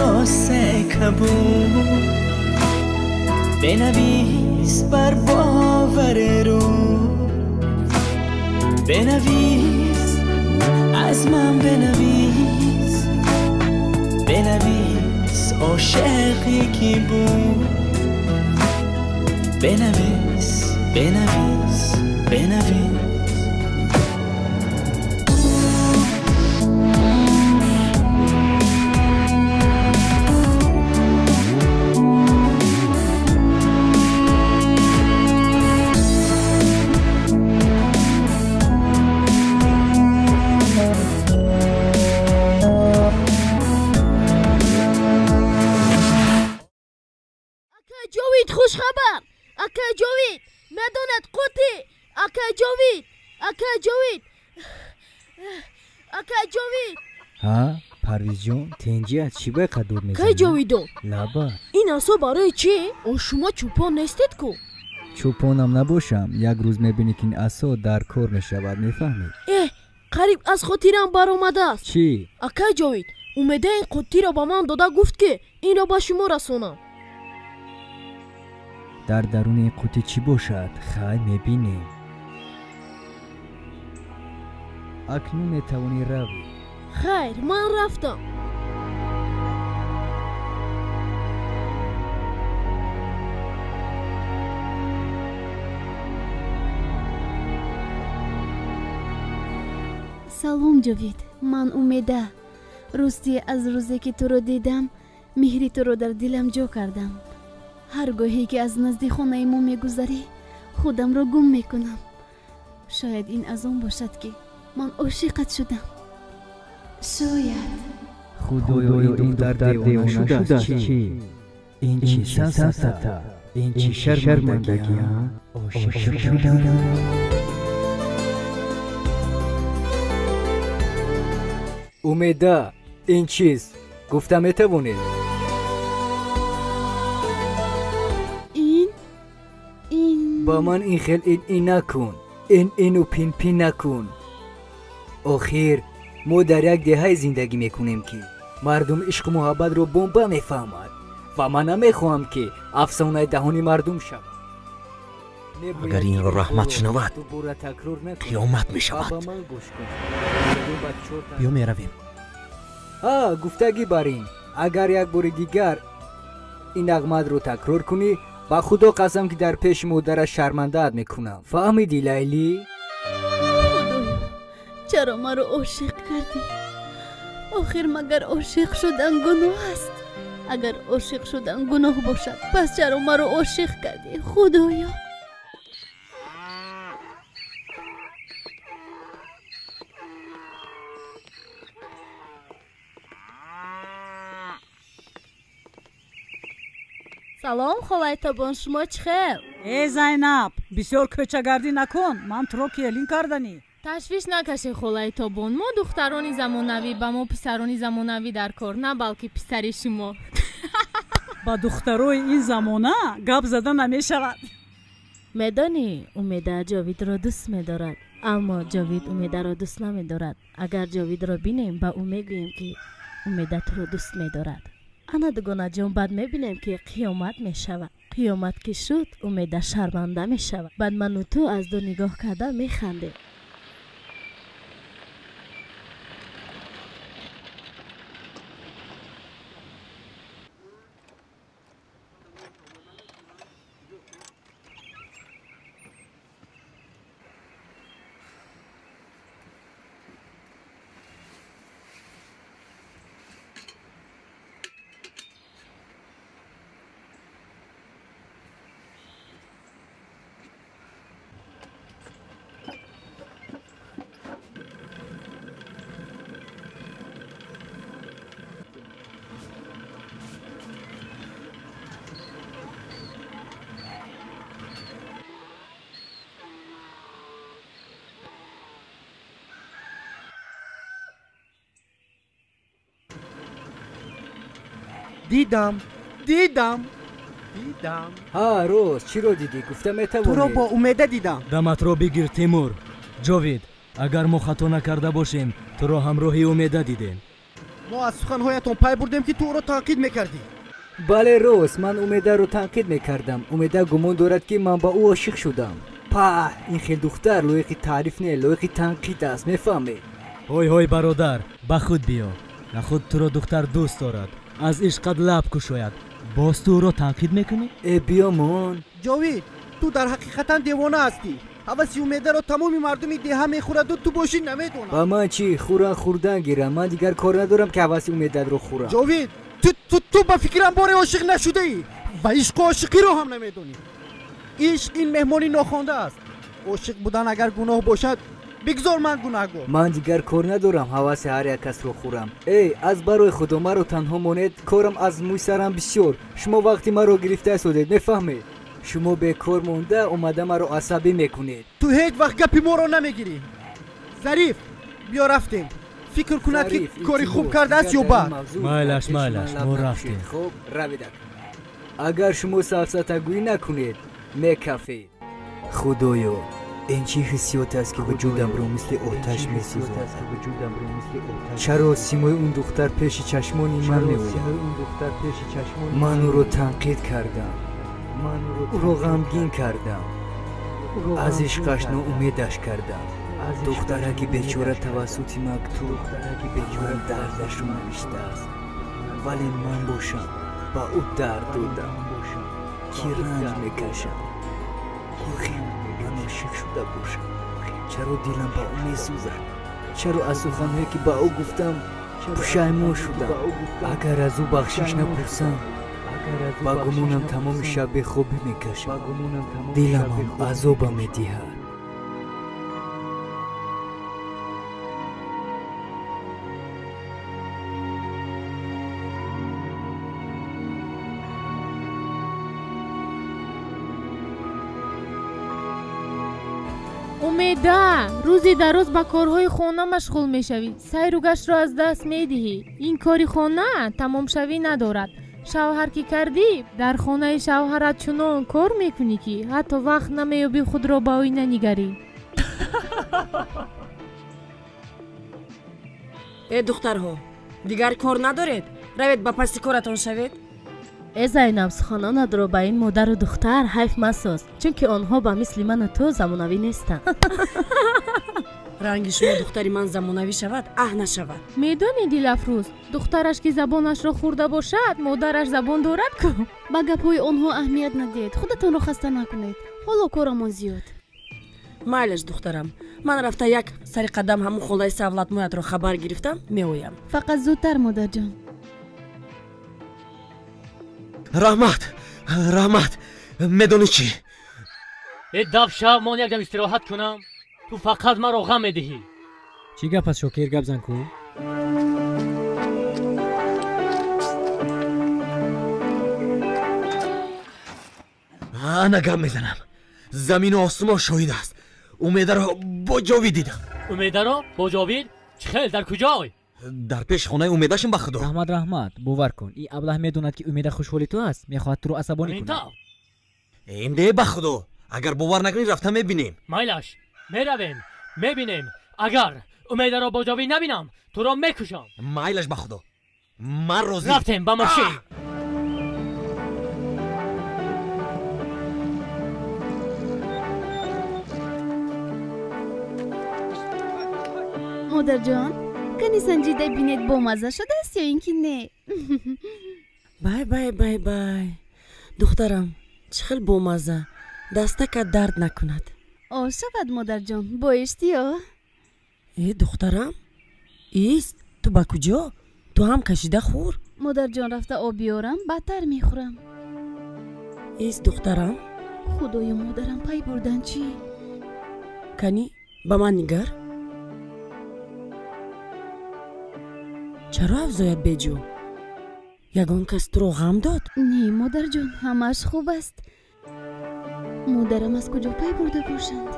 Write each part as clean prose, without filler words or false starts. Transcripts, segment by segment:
либос кабуд بنویس بر باور رو بنویس از من بنویس بنویس عاشقی کی بود بنویس بنویس بنویس. Хушхабар! Акай Ҷовид! Медонед қутӣ! Акай Ҷовид! Акай Ҷовид! Акай Ҷовид! Ҳа, Парвизҷон, тенҷиат чӣ ба қадур мезанӣ? Кай Ҷовидон? Лаба. Ин асо барои чӣ? О шумо чӯпон нестед ку? Чӯпонам набошам, як рӯз мебинӣ ки ин асо дар кор мешавад, мефаҳмӣ? Эҳ, қариб аз хотирам баромадааст. Чӣ? Акай Ҷовид, Умеда ин қуттиро ба ман дода гуфт ки инро ба шумо расонам. Дар даруни ин қуттӣ чӣ бошад? Хай мебинем. Акнун метавонӣ равӣ. Хайр, ман рафтам. Салом, Ҷовид. Ман Умеда. Рости аз рӯзе ки туро дидам, меҳри туро дар дилам ҷо кардам. Ҳар гоҳе ки аз назди хонаи мо мегузарӣ, худамро гум мекунам. Шояд ин аз он бошад, ки ман ошиқат шудам. Шояд. Худоё, ин духтар девона шудааст чӣ? Ин чӣ сафсата? Ин чӣ шармандагӣ? Ошиқ шудам. Умеда, ин чиз гуфта метавонед? Ба ман ин хел ин накун, ин ину пинпин накун. Охир мо дар як деҳае зиндагӣ мекунем, ки мардум ишқу муҳаббатро бомба мефаҳмад ва ман намехоҳам, ки афсонаи даҳони мардум шавад. Агар инро Раҳмат шунавад, қиёмат мешавад. Биё меравем. Ҳа, гуфтагӣ бар ин, агар як бори дигар ин нағматро такрор кунӣ, ба худо қасам, ки дар пеши модараш шармандаат мекунам. Фаҳмидӣ, Лайлӣ? Худоё, чаро маро ошиқ кардӣ? Охир магар ошиқ шудан гуноҳ аст? Агар ошиқ шудан гуноҳ бошад, пас чаро маро ошиқ кардӣ, Худоё? Салом, холаи Тобон, шумо чӣ хел? Э, Зайнаб, бисёр кӯчагардӣ накун, ман туро келин карданӣ. Ташвиш накаше, холаи Тобон, мо духтарони замонавӣ, ба мо писарони замонавӣ дар кор, на балки писари шумо. Ба духтарои ин замона гап зада намешавад. Медонӣ, Умеда Ҷовидро дӯст медорад, аммо Ҷовид Умедаро дӯст намедорад. Агар Ҷовидро бинем, ба ӯ мегӯем, ки Умеда туро дӯст медорад. Ана дугонаҷон, баъд мебинем, ки қиёмат мешавад. Қиёмат ки шуд, Умеда шарманда мешавад. Баъд ману ту аз ду нигоҳ карда механдем. Дидам, дидам, дидам. Ҳа, рост, чиро дидӣ? Гуфта метавонӣ? Туро бо Умеда дидам. Даматро бигир, Тимур. Ҷовид, агар мо хато накарда бошем, туро ҳамроҳи Умеда дидем. Мо аз суханҳоятон пай бурдем, ки ту ӯро танқид мекардӣ. Бале, рост, ман Умедаро танқид мекардам. Умеда гумон дорад, ки ман ба ӯ ошиқ шудам. Паҳ, ин хел духтар лоиқи таъриф не, лоиқи танқид аст, мефаҳмед? Ҳой, ҳой, бародар, ба худ биё. Нахуд туро духтар дӯст дорад, аз ишқат лаб кушояд, боз ту ӯро танқид мекунӣ? Э, биёмон. Ҷовид, ту дар ҳақиқатан девона ҳастӣ. Ҳаваси Умедаро тамоми мардуми деҳа мехӯраду ту бошӣ намедонам. Ба ман чӣ, хӯран хӯрдан гирам. Ман дигар кор надорам, ки ҳаваси Умедаро хӯрам. Ҷовид, ту ба фикрам боре ошиқ нашудаӣ ва ишқу ошиқиро ҳам намедонӣ. Ишқ ин меҳмони нохонда аст. Ошиқ будан агар гуноҳ бошад, бигзор ман гунаҳгор. Ман дигар кор надорам ҳаваси ҳар як касро хӯрам. Эй, аз барои худо маро танҳо монед, корам аз мӯй сарам бисёр. Шумо вақти маро гирифта истодед, мефаҳмед? Шумо бекор монда омада маро асабӣ мекунед. Ту ҳеҷ вақт гапи моро намегирӣ. Зариф, биё рафтем. Фикр кунад, ки кори хуб кардааст ё бад. Майлаш, майлаш, мо рафтем. Хуб, равидак. Агар шумо сафсатагӯӣ накунед, мекафед. Худоё, ин чӣ ҳиссиёт аст, ки вуҷудамро мисли оташ месӯзонад? Чаро симои он духтар пеши чашмони ман меояд? Ман ӯро танқид кардам, ӯро ғамгин кардам, аз ишқаш ноумедаш кардам. Духтараки бечора тавассути мактуб ба ман дардашро навиштааст, вале ман бошам ба ӯ дард додам, ки ранҷ мекашам. Охир ман ошиқ шуда бошам, чаро дилам ба ӯ месӯзад? Чаро аз суханҳое, ки ба ӯ гуфтам, пушаймон шудам? Агар аз ӯ бахшиш напурсам, ба гумонам тамоми шаб бехобӣ мекашам, диламам азобам медиҳад. Умеда, рӯзи дароз ба корҳои хона машғул мешавӣ, сайру гаштро аз даст медиҳӣ. Ин кори хона тамомшавӣ надорад. Шавҳар ки кардӣ, дар хонаи шавҳарат чунон кор мекунӣ, ки ҳатто вақт намеёбӣ худро ба оина нигарӣ. Э, духтарҳо, дигар кор надоред? Равед ба пасти коратон шавед. Э, Зайнаб, суханонатро ба ин модару духтар ҳайф масоз, чунки онҳо ба мисли ману ту замонавӣ нестанд. Ранги шумо духтари ман замонавӣ шавад, аҳ нашавад. Медонӣ, Дилафрӯз, духтараш ки забонашро хӯрда бошад, модараш забон дорад ку. Ба гапҳои онҳо аҳамият надиҳед, худатонро хаста накунед. Ҳоло корамон зиёд. Майлаш, духтарам, ман рафта як сари қадам ҳамун холаи савлатмоятро хабар гирифтам, меоям. Фақат зудтар, модарҷон. Раҳмат, раҳмат. Медонӣ чӣ? Э, дав шав, мон якдам истироҳат кунам. Ту фақат маро ғам медиҳӣ. Чӣ гап аст, Шокир? Гап зан ку. Ана гап мезанам. Замину осмон шоҳид аст. Умедаро бо Ҷовид дидам. Умедаро бо Ҷовид? Чӣ хел, дар куҷой? Дар пеши хонаи Умедашам, ба худо. Раҳмат, раҳмат. Бовар кун, ин аблаҳ медонад, ки Умеда хушҳоли ту аст, мехоҳад туро асабонӣ кунад. Ин ба худо, агар бовар накунӣ, рафта мебинем. Майлаш, меравем, мебинем. Агар Умедаро бо Ҷовид набинам, туро мекушам. Майлаш, ба худо, ман розӣ. Рафтем ба мошин. Модарҷон, кани санҷида бинед, бомазза шудааст ё ин ки не? Бай, бай, бай, бай, духтарам, чӣ хел бомазза, дастакат дард накунад. О, шавад, модарҷон, бо иштиҳо. Э, духтарам, ист, ту ба куҷо? Ту ҳам кашида хӯр. Модарҷон, рафта об биёрам, баъдтар мехӯрам. Ист, духтарам. Худоё, модарам пай бурдан чӣ? Канӣ, ба ман нигар. Чаро афзояд беҷо? Ягон кас туро ғам дод? Не, модарҷон, ҳамааш хуб аст. Модарам аз куҷо пай бурда бошанд?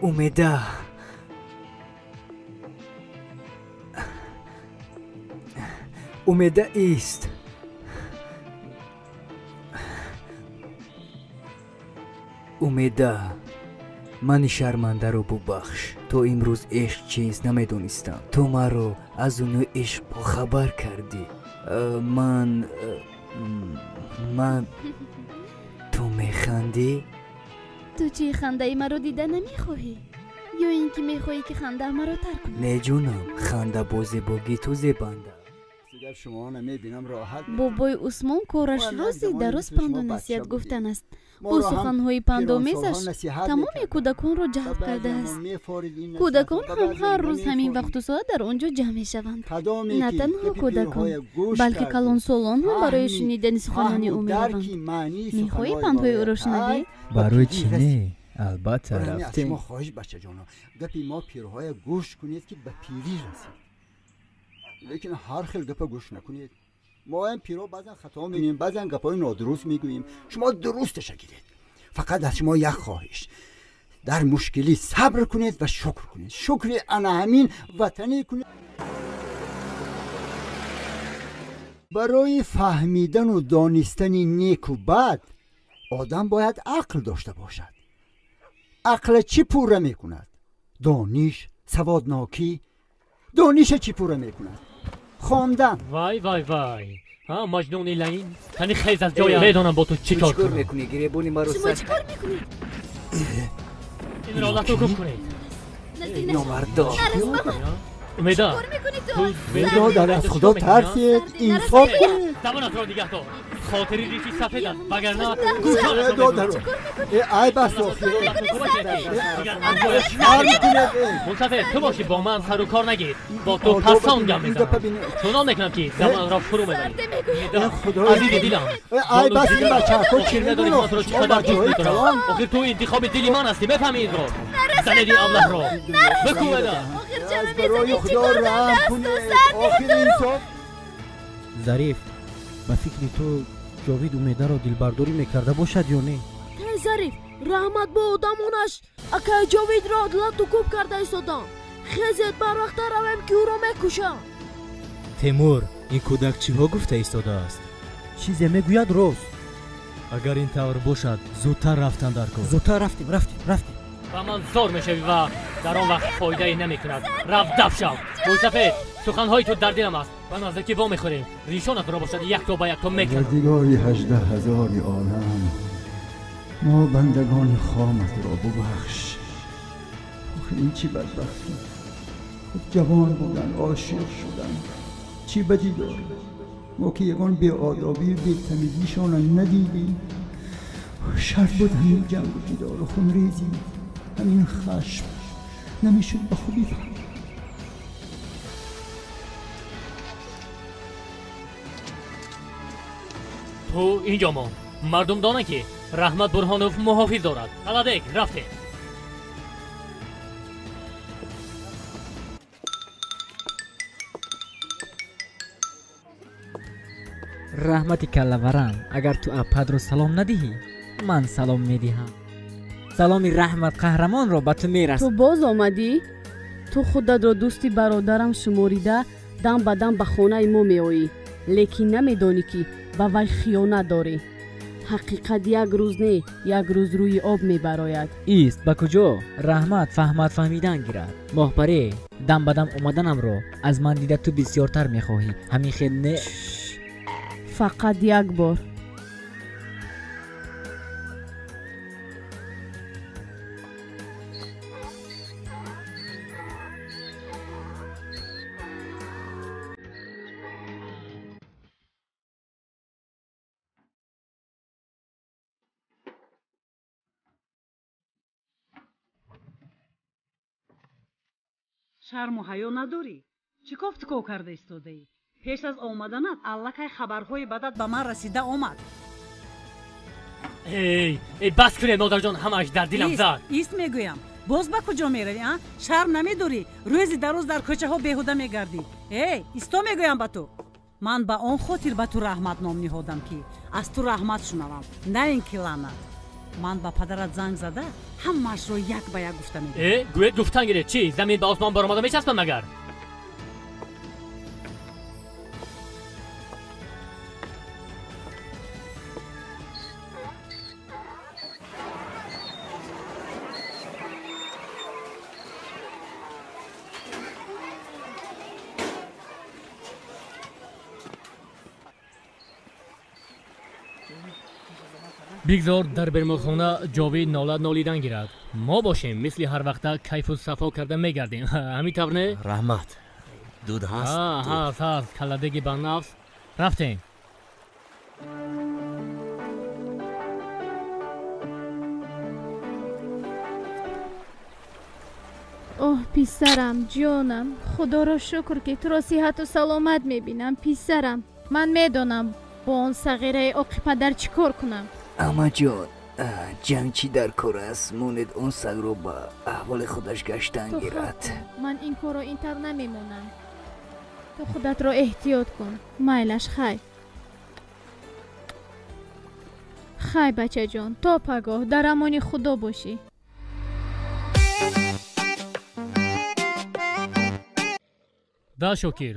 Умеда, Умеда ист. Умеда, мани шармандаро бубахш. То имрӯз ишқ чист намедонистам. Ту маро аз дунёи ишқ бохабар кардӣ. Ман ту механдӣ? Ту чӣ, хандаи маро дида намехоҳӣ? Ё ин ки мехоҳӣ ки хандаам маро тарк кунад? Не ҷонам, ханда бо зебогӣ ту зебанда. Бобои Усмон кораш рози дароз панду насиҳат гуфтан аст. Бо суханҳои пандомезаш тамоми кӯдаконро ҷалб кардааст. Кӯдакон ҳам ҳар рӯз ҳамин вақту соат дар он ҷо ҷамъ мешаванд. На танҳо кӯдакон, балки калонсолон ҳам барои шунидани суханони ӯ мераванд. Мехоҳӣ пандҳои ӯро шунавӣ? Барои чӣ не? Албатта, рафтем. Шумо хоҳиш, бачаҷоно, гапи мо пирҳоя гӯш кунед, ки ба пирӣ расед. Лекин ҳар хел гапа гӯш накунед. Моям пиро баъзан хато мегӯем, баъзан гапҳои нодуруст мегӯем. Шумо дурусташа гиред. Фақат аз шумо як хоҳиш: дар мушкилӣ сабр кунед ва шукр кунед. Шукри ана ҳамин ватанӣ кунед. Барои фаҳмидану донистани неку бад одам бояд ақл дошта бошад. Ақла чӣ пурра мекунад? Дониш, саводнокӣ. Дониша чӣ пурра мекунад? Хондан. Вай, вай, вай, ҳа, маҷнуни лаин, тани хез аз ҷоя. Медонам бо ту чӣ кор кор мекунӣ. Гиребони маро Шумо чӣ кор мекунед? Инро лату куб кунед. Номардо. Умеда, Бародар, аз Худо тарсед, инсоф кунед. Забонатро нигаҳ дор, хотири риши сафед аст, вагарна Додаро, айб аст. Мунсафед, ту бошӣ, бо ман сару кор нагир. Бо ту пасон гам мезанам, чунон мекунам, ки забонатро фурӯ мебарӣ. Азизи дилам, айб аст, ин бачаҳо охир медонӣ, ман туро чӣ қадар дӯст медорам. Охир ту интихоби дили ман ҳастӣ, мефаҳмӣ инро? Занеди аблаҳро бикӯ, Умеда. Барои Худо раҳм кунед, охир инсоф. Зариф, ба фикри ту Ҷовид Умедаро дилбардорӣ мекарда бошад ё не? Тай Зариф, раҳмат бо одамонаш акаи Ҷовидро лату куб карда истодам. Хезед, барвақта равем, ки ӯро мекушам. Темур, ин кӯдак чиҳо гуфта истодааст? Чизе мегӯяд рост. Агар ин тавр бошад, зудтар рафтан дар кор. Зудтар рафтем, рафтем, рафтем. Ба ман зор мешавӣ ва дар он вақт фоидае намекунад. Рафт, даф шав. Мӯйсафед, суханҳои ту дар дилам аст. Ба наздикӣ вомехӯрем, ришонатро бошад якто ба якто мекунам. Парвардигори 18 000 олам, мо бандагони хоматро бубахш. Охир ин чӣ бадбахтӣ! Хуб, ҷавон будан, ошиқ шудан чӣ бадӣ дорад? Мо ки ягон беодобию бетамизишонро надидем. Шарт буд ҳамин ҷангу ҷидолу хунрезӣ, ҳамин хашм? Намешуд ба хубӣ фаҳмид? Ту инҷо мон, мардум донанд, ки Раҳмат Бурҳонов муҳофиз дорад. Аладек, рафтем. Раҳмати каллаварам, агар ту ападро салом надиҳӣ, ман салом медиҳам. Саломи Раҳмат қаҳрамонро ба ту мерас. Ту боз омадӣ? Ту худатро дӯсти бародарам шуморида, дам ба дам ба хонаи мо меоӣ, лекин намедонӣ, ки ба вай хиёнат дорӣ. Ҳақиқат як рӯз не, як рӯз рӯи об мебарояд. Ист, ба куҷо? Раҳмат фаҳмат, фаҳмидан гирад. Моҳпарӣ, дам ба дам омаданамро аз ман дида, ту бисёртар мехоҳӣ, ҳамин хел не? Фақат як бор. Шарму ҳаё надорӣ? Чӣ кофтуков карда истодаӣ? Пеш аз омаданат аллакай хабарҳои бадат ба ман расида омад. Эй, эй, бас кунед, модарҷон, ҳамааш дар дилам зад. Ист, мегӯям. Боз ба куҷо меравӣ, а? Шарм намедорӣ? Рӯзи дароз дар кӯчаҳо беҳуда мегардӣ. Эй, исто, мегӯям ба ту. Ман ба он хотир ба ту Раҳмат ном ниҳодам, ки аз ту раҳмат шунавам, на ин ки лаънат. Ман ба падарат занг зада, ҳамаашро як ба як гуфта медиҳам. Э, гӯед, гуфтан гиред. Чӣ, замин ба осмон баромада мечаспад магар? Бигзор дар беморхона Ҷовид нола нолидан гирад. Мо бошем мисли ҳар вақта кайфу сафо карда мегардем. Ҳамин тавр не? Раҳмат. Дуд ҳаст? Ҳаст, ҳаст. Калладеги ба нафс. Рафтем. Оҳ, писарам, ҷонам, худоро шукр, ки туро сиҳату саломат мебинам, писарам. Ман медонам бо он сағираи оқи падар чӣ кор кунам. Амаҷон, ҷанг чӣ дар кор аст? Монед он сагро ба аҳволи худаш гаштан гирад. Ман ин корро ин тавр намемонам. Ту худатро эҳтиёт кун. Майлаш, хай. Хай, бачаҷон, то пагоҳ дар амони худо бошӣ. Да, Шокир,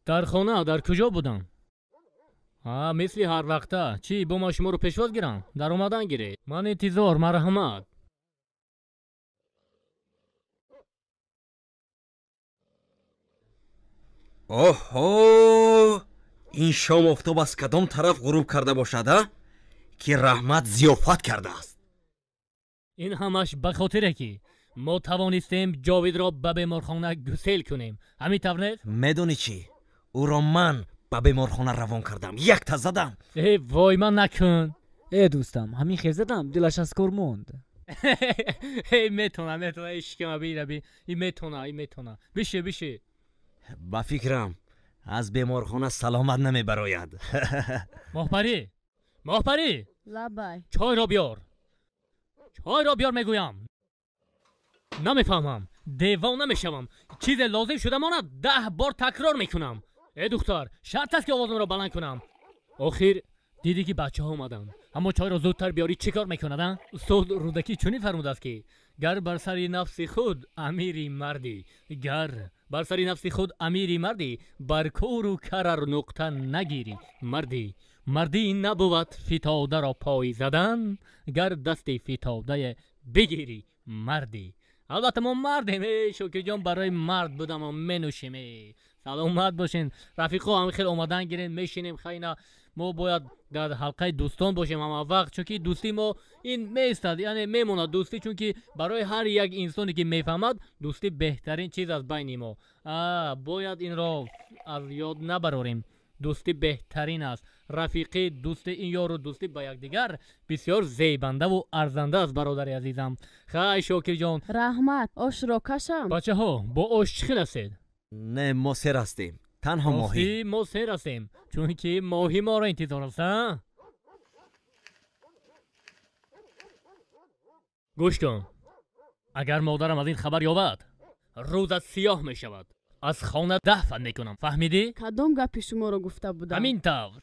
дар хона дар куҷо будам? Мисли ҳар вақта. Чӣ, бо ман шуморо пешвоз гирам? Дар омадан гиред. Ман интизор, марҳамат. Оҳо, ин шом офтоб аз кадом тараф ғуруб карда бошад, а? Ки Раҳмат зиёфат кардааст. Ин ҳамаш ба хотире ки мо тавонистем Ҷовидро ба беморхона гусел кунем. Ҳамин тавр нест? Медонӣ чӣ? Ӯро ман ба беморхона равон кардам. Якта задам. Э, вой, ман накун. Э, дӯстам, ҳамин хел задам, дилаш аз кор монд. Э, метона, метона, э, шикама бира би. И метона, и метона. Бише, бише. Ба фикрам, аз беморхона саломат намебарояд. Моҳпарӣ, Моҳпарӣ! Лабай. Чойро биёр. Чойро биёр мегӯям. Намефаҳмам, девона мешавам. Чизе лозим шуда монад, 10 бор такрор мекунам. Э, духтар, шарт аст ки овозамро баланд кунам. Охир дидӣ ки бачаҳо омаданд. Аммо чойро зудтар биёрӣ чӣ кор мекунад, а? Устод Рӯдакӣ чунин фармудааст ки гар бар сари нафси худ амири мардӣ, гар бар сари нафси худ амири мардӣ, бар кӯру карар нуқта нагирӣ мардӣ. Мардӣ набувад фитодаро пой задан, гар дасти фитодае бигирӣ мардӣ. Албатта мо мардем, э, Шокирҷон, барои мард будам мо менӯшем. Э, саломат бошен рафиқо, ҳам хел омадан гирен, мешинем. Хайна, мо бояд дар ҳалқаи дӯстон бошем ҳама вақт, чунки дӯстии мо ин меистад, яъне мемонад дӯстӣ, чунки барои ҳар як инсоне ки мефаҳмад, дӯстӣ беҳтарин чиз аст байни мо. Бояд инро аз ёд набарорем. Дӯстӣ беҳтарин аст. Рафиқӣ, дӯстӣ, ин ёру дӯстӣ ба якдигар бисёр зебандаву арзанда аст, бародари азизам. Хай, Шокирҷон. Раҳмат, ошро кашам. Бачаҳо, бо ош чӣ хел ҳастед? Не, мо сер ҳастем. Танҳо моҳӣ. Мо сер ҳастем, чунки моҳӣ моро интизор аст, а? Гӯш кун, агар модарам аз ин хабар ёбад, рӯзат сиёҳ мешавад. Аз хона дафн мекунам, фаҳмидӣ? Кадом гапи шуморо гуфта будам? Ҳамин тавр.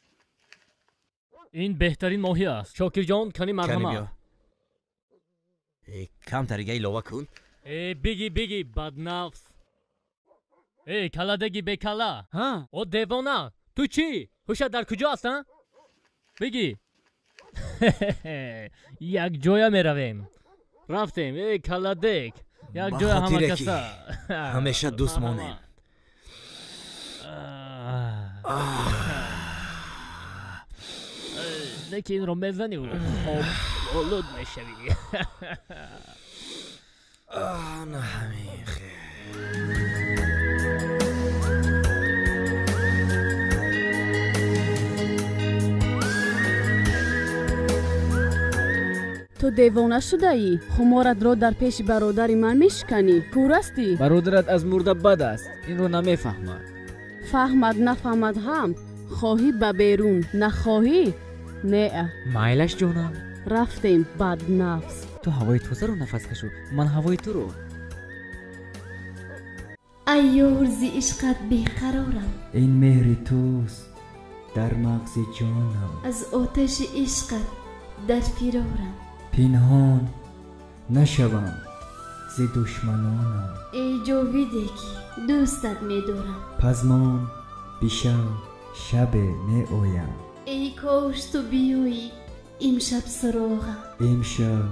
Ин беҳтарин моҳӣ аст. Шокирҷон, кани марҳамат. Камтарига илова кун. Э, биги, биги, баднафс. Э, калладеги бекалла. О, девона, ту чӣ? Ҳушат дар куҷо аст, а? Биги. Як ҷоя меравем. Рафтем, э, калладег. Як ҷоя ҳама каса. Ҳамеша дӯст монем. Лекин инро мезанӣ, хоб олуд мешавӣ. На ҳамин хел. Ту девона шудаӣ? Хуморатро дар пеши бародари ман мешиканӣ? Кӯр ҳастӣ? Бародарат аз мурда бад аст, инро намефаҳмад. Фаҳмад нафаҳмад ҳам, хоҳӣ ба берун, нахоҳӣ неа. Майлаш, ҷонам. Рафтем, баднафс. Ту ҳавои тозаро нафас кашу, ман ҳавои туро. Ай ёр, зи ишқат беқарорам. Ин меҳри туст дар мағзи ҷонам. Аз оташи ишқат дар фирорам. Пинҳон нашавам зи душманонам. Эй ҷовиде ки дӯстат медорам. Пазмон бишав, шабе меоям. Эй кош ту биёӣ имшаб суроғам. Имшаб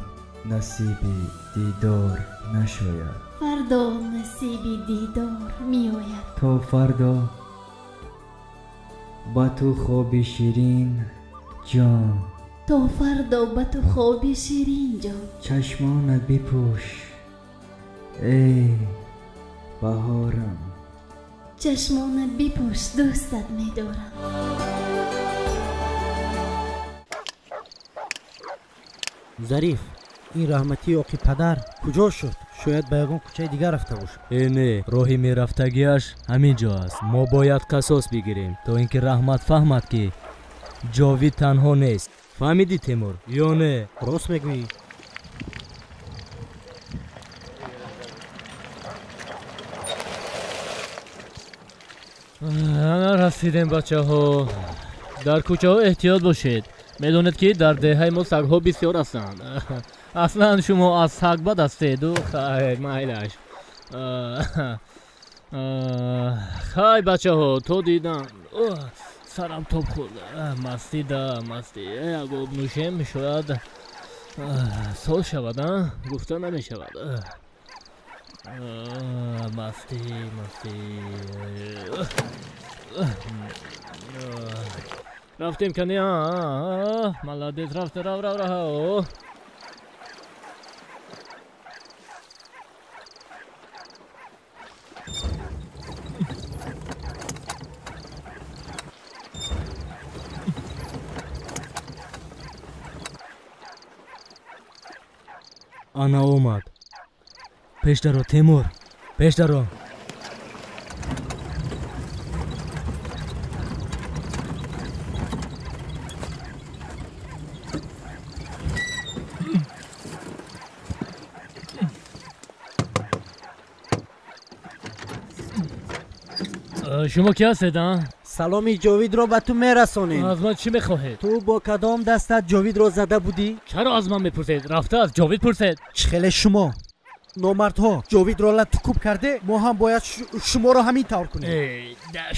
насиби дидор нашояд. Фардо насиби дидор меояд. То фардо ба ту хоби ширин, ҷон. То фардо ба ту хоби ширин ҷон. Чашмонат бипӯш, эй баҳорам. Чашмонат бипӯш, дӯстат медорам. Зариф, ин раҳматии оқи падар куҷо шуд? Шояд ба ягон кӯчаи дигар рафта бошад. Э не, роҳи мерафтагиаш ҳамин ҷо аст. Мо бояд қасос бигирем, то ин ки Раҳмат фаҳмад, ки Ҷовид танҳо нест. Фаҳмидӣ, Темур, ё не? Рост мегӯӣ. Ана расидем, бачаҳо. Дар кӯчаҳо эҳтиёт бошед. Медонед, ки дар деҳаи мо сагҳо бисёр ҳастанд. Аслан шумо аз саг бад ҳастеду. Хайр, майлаш. Хай, бачаҳо, то дидан. Сарам тоб хӯрд. Мастӣ да мастӣ. Як об нӯшем, шояд сол шавад, а? Гуфта намешавад. Мастӣ, мастӣ. Рафтем кани, молодец, рафта, рав, рав, рав. Ана омад. Пеш даро, Темур, пеш даро. Шумо ки ҳастед, а? Саломи Ҷовидро ба ту мерасонем. Аз ман чӣ мехоҳед? Ту бо кадом дастат Ҷовидро зада будӣ? Чаро аз ман мепурсед? Рафта аз Ҷовид пурсед. Чӣ хеле шумо номардҳо Ҷовидро латукӯб карде, мо ҳам бояд шуморо ҳамин тавр кунем.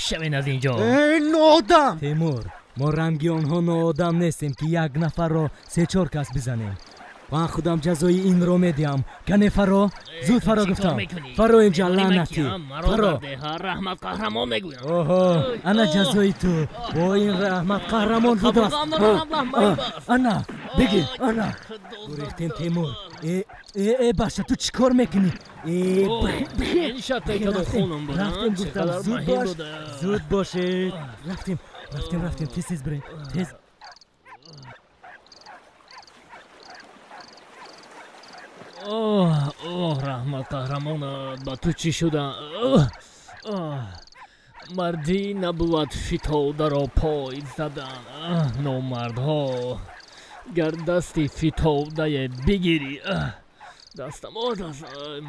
Шавен аз ин ҷо. Э, ноодам! Темур, мо ранги онҳо ноодам нестем, ки як нафарро се-чор кас бизанем. Ман худам ҷазои инро медиҳам. Кане фаро, зуд фаро гуфтам. Фаро инҷа, лаънатӣ. Фаро. Раҳмат қаҳрамон мегӯям. Оҳо, ана ҷазои ту. Бо ин Раҳмат қаҳрамон будааст. Ана, бигир, ана. Гурехтем, Темур. Э, э, э, баша, ту чӣ кор мекунӣ? Э, рафтем, гуфтам, зуд бош, зуд бошед. Рафтем, рафтем, рафтем, тез, тез бирем, тез. Оҳ, оҳ, Раҳмат қаҳрамон, ба ту чӣ шуда? Мардӣ набувад фитодаро пой задан. Номардҳо, гар дасти фитодае бигирӣ, дастам даст,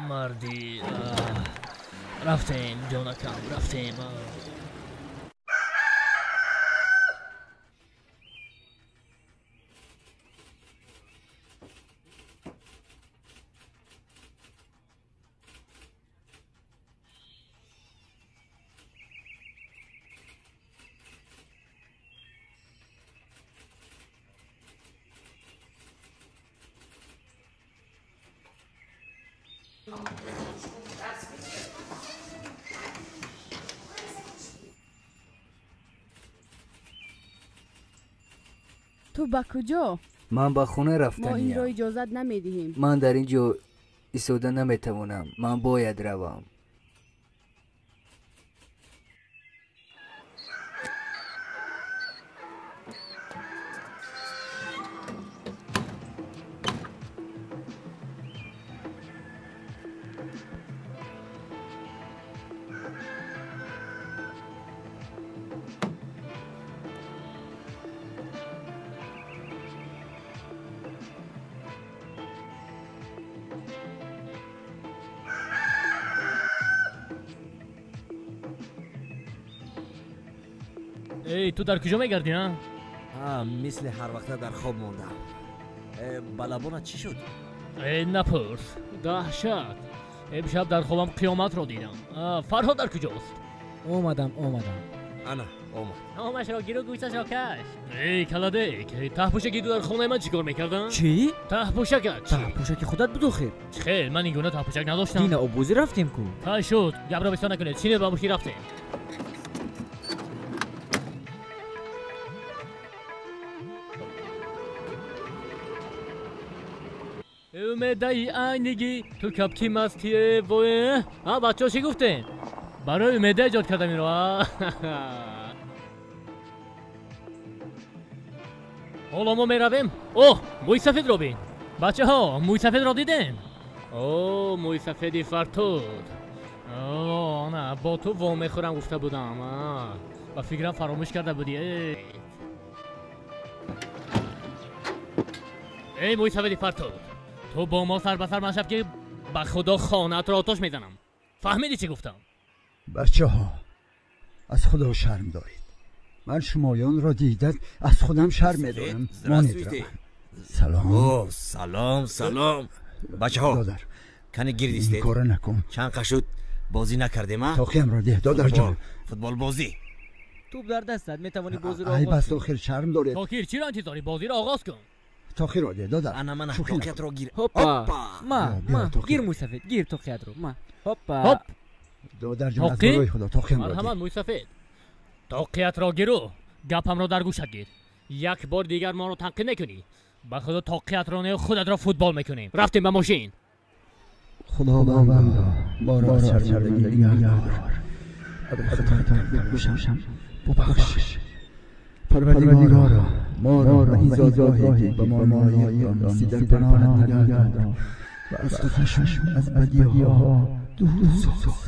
мардӣ. Рафтем, ҷонакам, рафтем. Ту ба куҷо? Ман ба хона Мо инро рафтаниям. иҷозат намедиҳем. Ман дар ин ҷо истода наметавонам. Ман бояд равам. Эй, ту дар куҷо мегардӣ, а? А, мисли ҳар вақта дар хоб мондам. Ба лабонат чӣ шуд? Э, напурс, даҳшат. Имшаб дар хобам қиёматро дидам. Фарҳод дар куҷост? Омадам, омадам. Ана, омад. Номашро гиру гӯшашро каш. Эй, каладек, таҳпӯшаки ту дар хонаи ман чӣ кор мекарда? Чӣ? Таҳпӯшакат чӣ? Таҳпӯшаки худат буд охир. Хел, ман ин гуна таҳпӯшак надоштам. Дина оббозӣ рафтем ку. Хай шуд, гапро бисёр накунед. Чинед ба мушки рафтем. Умедаи айниги ту капки мастие вое. А бачаҳо чӣ гуфтем? Барои Умеда эҷод кардам инро. Ҳоло мо меравем. Оҳ, мӯи сафедро бин. Бачаҳо, мӯи сафедро дидем? О, мӯи сафеди фартуд. О, на, бо ту вомехӯрам гуфта будам. Ба фикрам фаромӯш карда будӣ. Эй мӯи сафеди фартуд, ту бо мо сар ба сар машав ки ба худо хонаатро отош мезанам. Фаҳмидӣ чӣ гуфтам? Бачаҳо, аз худо шарм доред. Ман шумоёнро дида аз худам шарм медорам. Здравствуйте. Салом. О, салом, салом. Бачаҳо, кани гирд истед. Ин кора накун. Чанд қашуд бозӣ накардем, а? Тоқиямро деҳ, додарҷон. Футболбозӣ. Тӯб дар дастат, метавонӣ бозиро Ай оғоз бас, кунӣ. охир шарм доред. Токир, чиро интизорӣ? Бозиро оғоз кун. Тоқиро деҳ, додар. Ана мана, Шӯхӣ накун. тоқиятро гир. Ҳоппа. Ма, Биё, ма, тоқи. гир мӯи сафед, гир тоқиятро. Ма. Ҳоппа. Ҳоп. Додарҷон, аз Тоқи? барои худо тоқиямро деҳ. Марҳамат, мӯи сафед. Тоқиятро гиру, гапамро дар гӯшат гир. Як бор дигар моро танқид мекунӣ. Ба худо тоқиятро не, худатро футбол мекунем. Рафтем ба мошин. Худовандо, моро аз шармандагӣ нигаҳ дор. Агар хато карда бошам, бубахш. Парвардигоро, моро ба ин зодгоҳе ки ба мо лоиқ донисти дар паноҳат нигаҳ дор ва аз хашм, аз бадиҳо дур соз.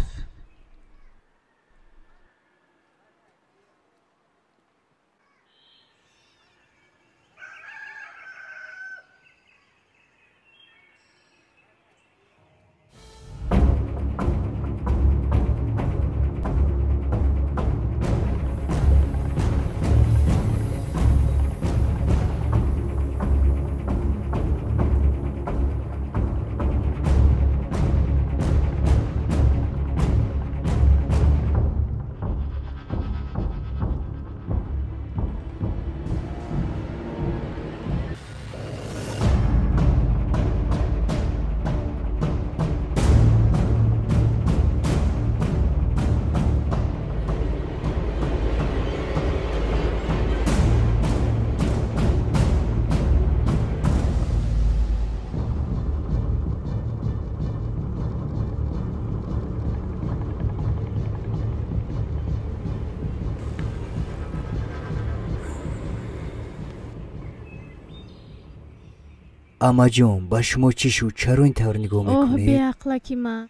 Амаҷон, ба шумо чӣ шуд? Чаро ин тавр нигоҳ Оҳ, мекунед? беақлаки ман,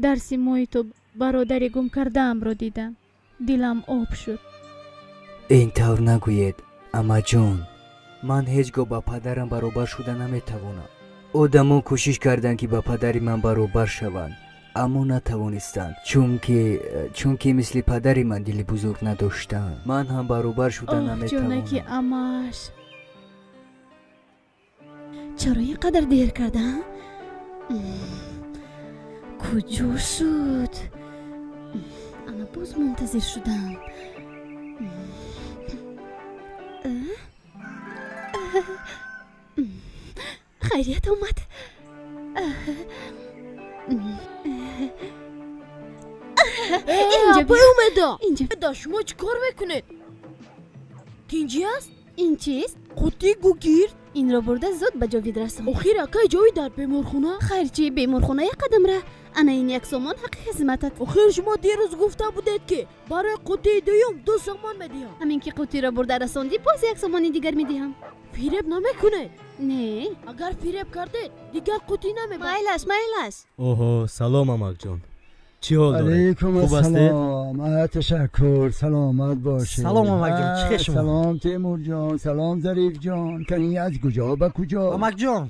дар симои ту бародари гум кардаамро дидам, дилам об шуд. Ин тавр нагӯед, амаҷон. Ман ҳеҷ гоҳ ба падарам баробар шуда наметавонам. Одамон кӯшиш карданд, ки ба падари ман баробар шаванд, аммо натавонистанд, чунки мисли падари ман дили бузург надоштанд. Ман ҳам баробар шуда Оҳ, ҷонаки наметавонам. амааш. Чаро ин қадар дер карда? Куҷо шуд? Ана боз мунтазир шудам. Хайрият омад. Инҷа Апай биё. Умеда! Инҷа. Да шумо чӣ кор мекунед? Тинҷӣ аст? Ин чист? Қуттии гугирд. Инро бурда зуд ба Ҷовид расон. Охир акай Ҷовид дар беморхона? Хайр чӣ, беморхона як қадам ра. Ана ин як сомон ҳаққи хизматат. Охир шумо дирӯз гуфта будед, ки барои қуттии дуюм 2 сомон медиҳам. Ҳамин ки қуттиро бурда расондӣ, боз як сомони дигар медиҳам. Фиреб намекунед? Не. Агар фиреб кардед, дигар қуттӣ намебаред. Майлаш, майлаш. Оҳо, салом, амакҷон. Чӣ ҳол доред? Алейкум Хуб ҳастед? ассалом. Ташаккур, саломат бошед. Салом, амакҷон, чӣ хел шумо? Салом, Темурҷон, салом, Зарифҷон. Кани аз куҷо ба куҷо? Амакҷон,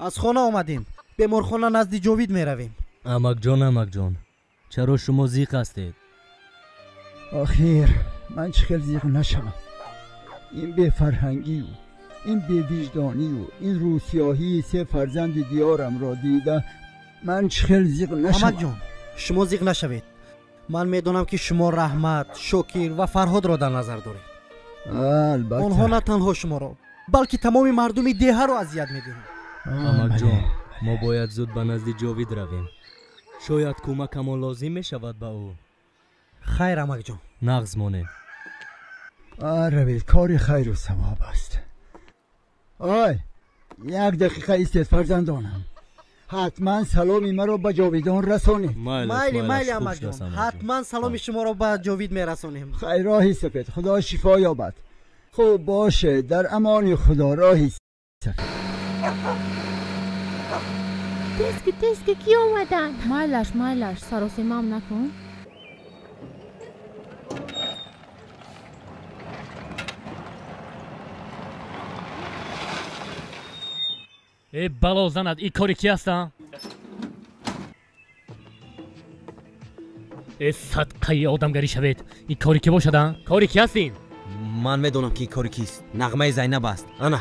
аз хона омадем. Беморхона назди Ҷовид меравем. Амакҷон, амакҷон, чаро шумо зиқ ҳастед? Охир ман чӣ хел зиқ нашавам? Ин бефарҳангию, ин бевиҷдонию, ин рӯсиёҳии се фарзанди диёрамро дида ман чӣ хел зиқ нашавам? Амакҷон, шумо зиқ нашавед. Ман медонам, ки шумо Раҳмат, Шокир ва Фарҳодро дар назар доред. Албатта. Онҳо на танҳо шуморо, балки тамоми мардуми деҳаро азият медиҳанд. Амакҷон, мо бояд зуд ба назди Ҷовид равем. Шояд кӯмакамон лозим мешавад ба ӯ. Хайр, амакҷон. Нағз монед. Равед, кори хайру савоб аст. Ой, як дақиқа истед, фарзандонам. Ҳатман саломи маро ба Ҷовидон расонед. Майли, майли, амакҷон, ҳатман саломи шуморо ба Ҷовид мерасонем. Хайр, роҳи сафед, худо шифо ёбад. Хуб боше, дар амони худо, роҳи сафед. Тески, тески, ки омаданд? Майлаш, майлаш, саросимам накун. Э, бало занад, ин кори ки аст? Э, садқаи одамгарӣ шавед, ин кори ки бошад? Кори ки аст ин? Ман медонам, ки ин кори кист. Нағмаи Зайнаб аст. Ана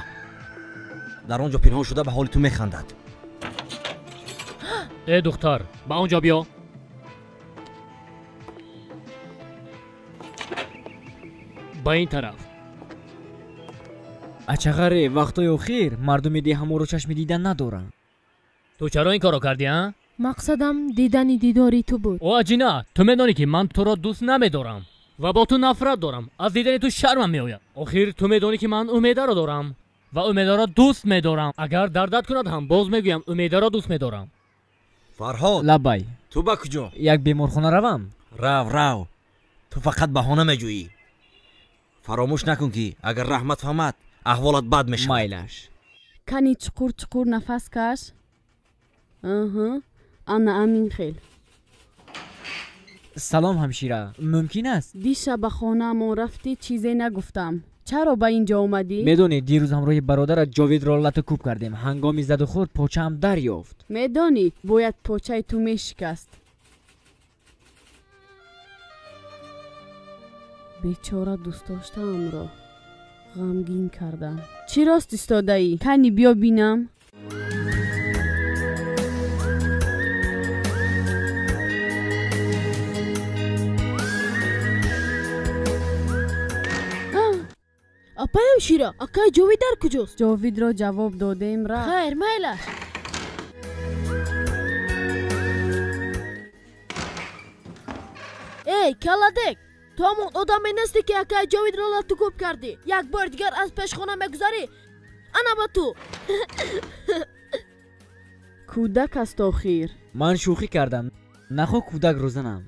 дар он ҷо пинҳон шуда ба ҳоли ту механдад. Э, духтар, ба он ҷо биё. Ба ин тараф. Ачағаре, вақтҳои охир мардуми деҳаморо чашми дидан надоранд. Ту чаро ин корро кардӣ, а? Мақсадам дидани дидори ту буд. О, аҷина, ту медонӣ, ки ман туро дӯст намедорам ва бо ту нафрат дорам. Аз дидани ту шармам меояд. Охир ту медонӣ, ки ман Умедаро дорам ва Умедаро дӯст медорам. Агар дардат кунад ҳам, боз мегӯям, Умедаро дӯст медорам. Фарҳод. Лабай. Ту ба куҷо? Як беморхона равам. Рав, рав, ту фақат баҳона меҷӯӣ. Фаромӯш накун, ки агар Раҳмат фаҳмад, аҳволат бад мешавад. Майлаш. Кани чуқур чуқур нафас каш. Аҳа, ана амин хел. Салом, ҳамшира, мумкин аст? Дишаб ба хонаамон рафтӣ, чизе нагуфтам. Чаро ба ин ҷо омадӣ? Медонӣ, дирӯз ҳамроҳи бародарат Ҷовидро лату кӯб кардем. Ҳангоми задухӯрд почаам дарёфт. Медонӣ, бояд почаи ту мешикаст. Бечора дӯстдоштаамро ғамгин кардам. Чӣ рост истодаӣ? Кани биё бинам. Апаям Шира, акай Ҷовид дар куҷост? Ҷовидро ҷавоб додем, рафт. Хайр, майлаш. Эй, калладек, ту ҳамон одаме нестӣ, ки акай Ҷовидро латукӯб кардӣ. Як бори дигар аз пешхона мегузарӣ, ана ба ту. Кӯдак аст охир. Ман шӯхӣ кардам, нахоҳ кӯдакро занам.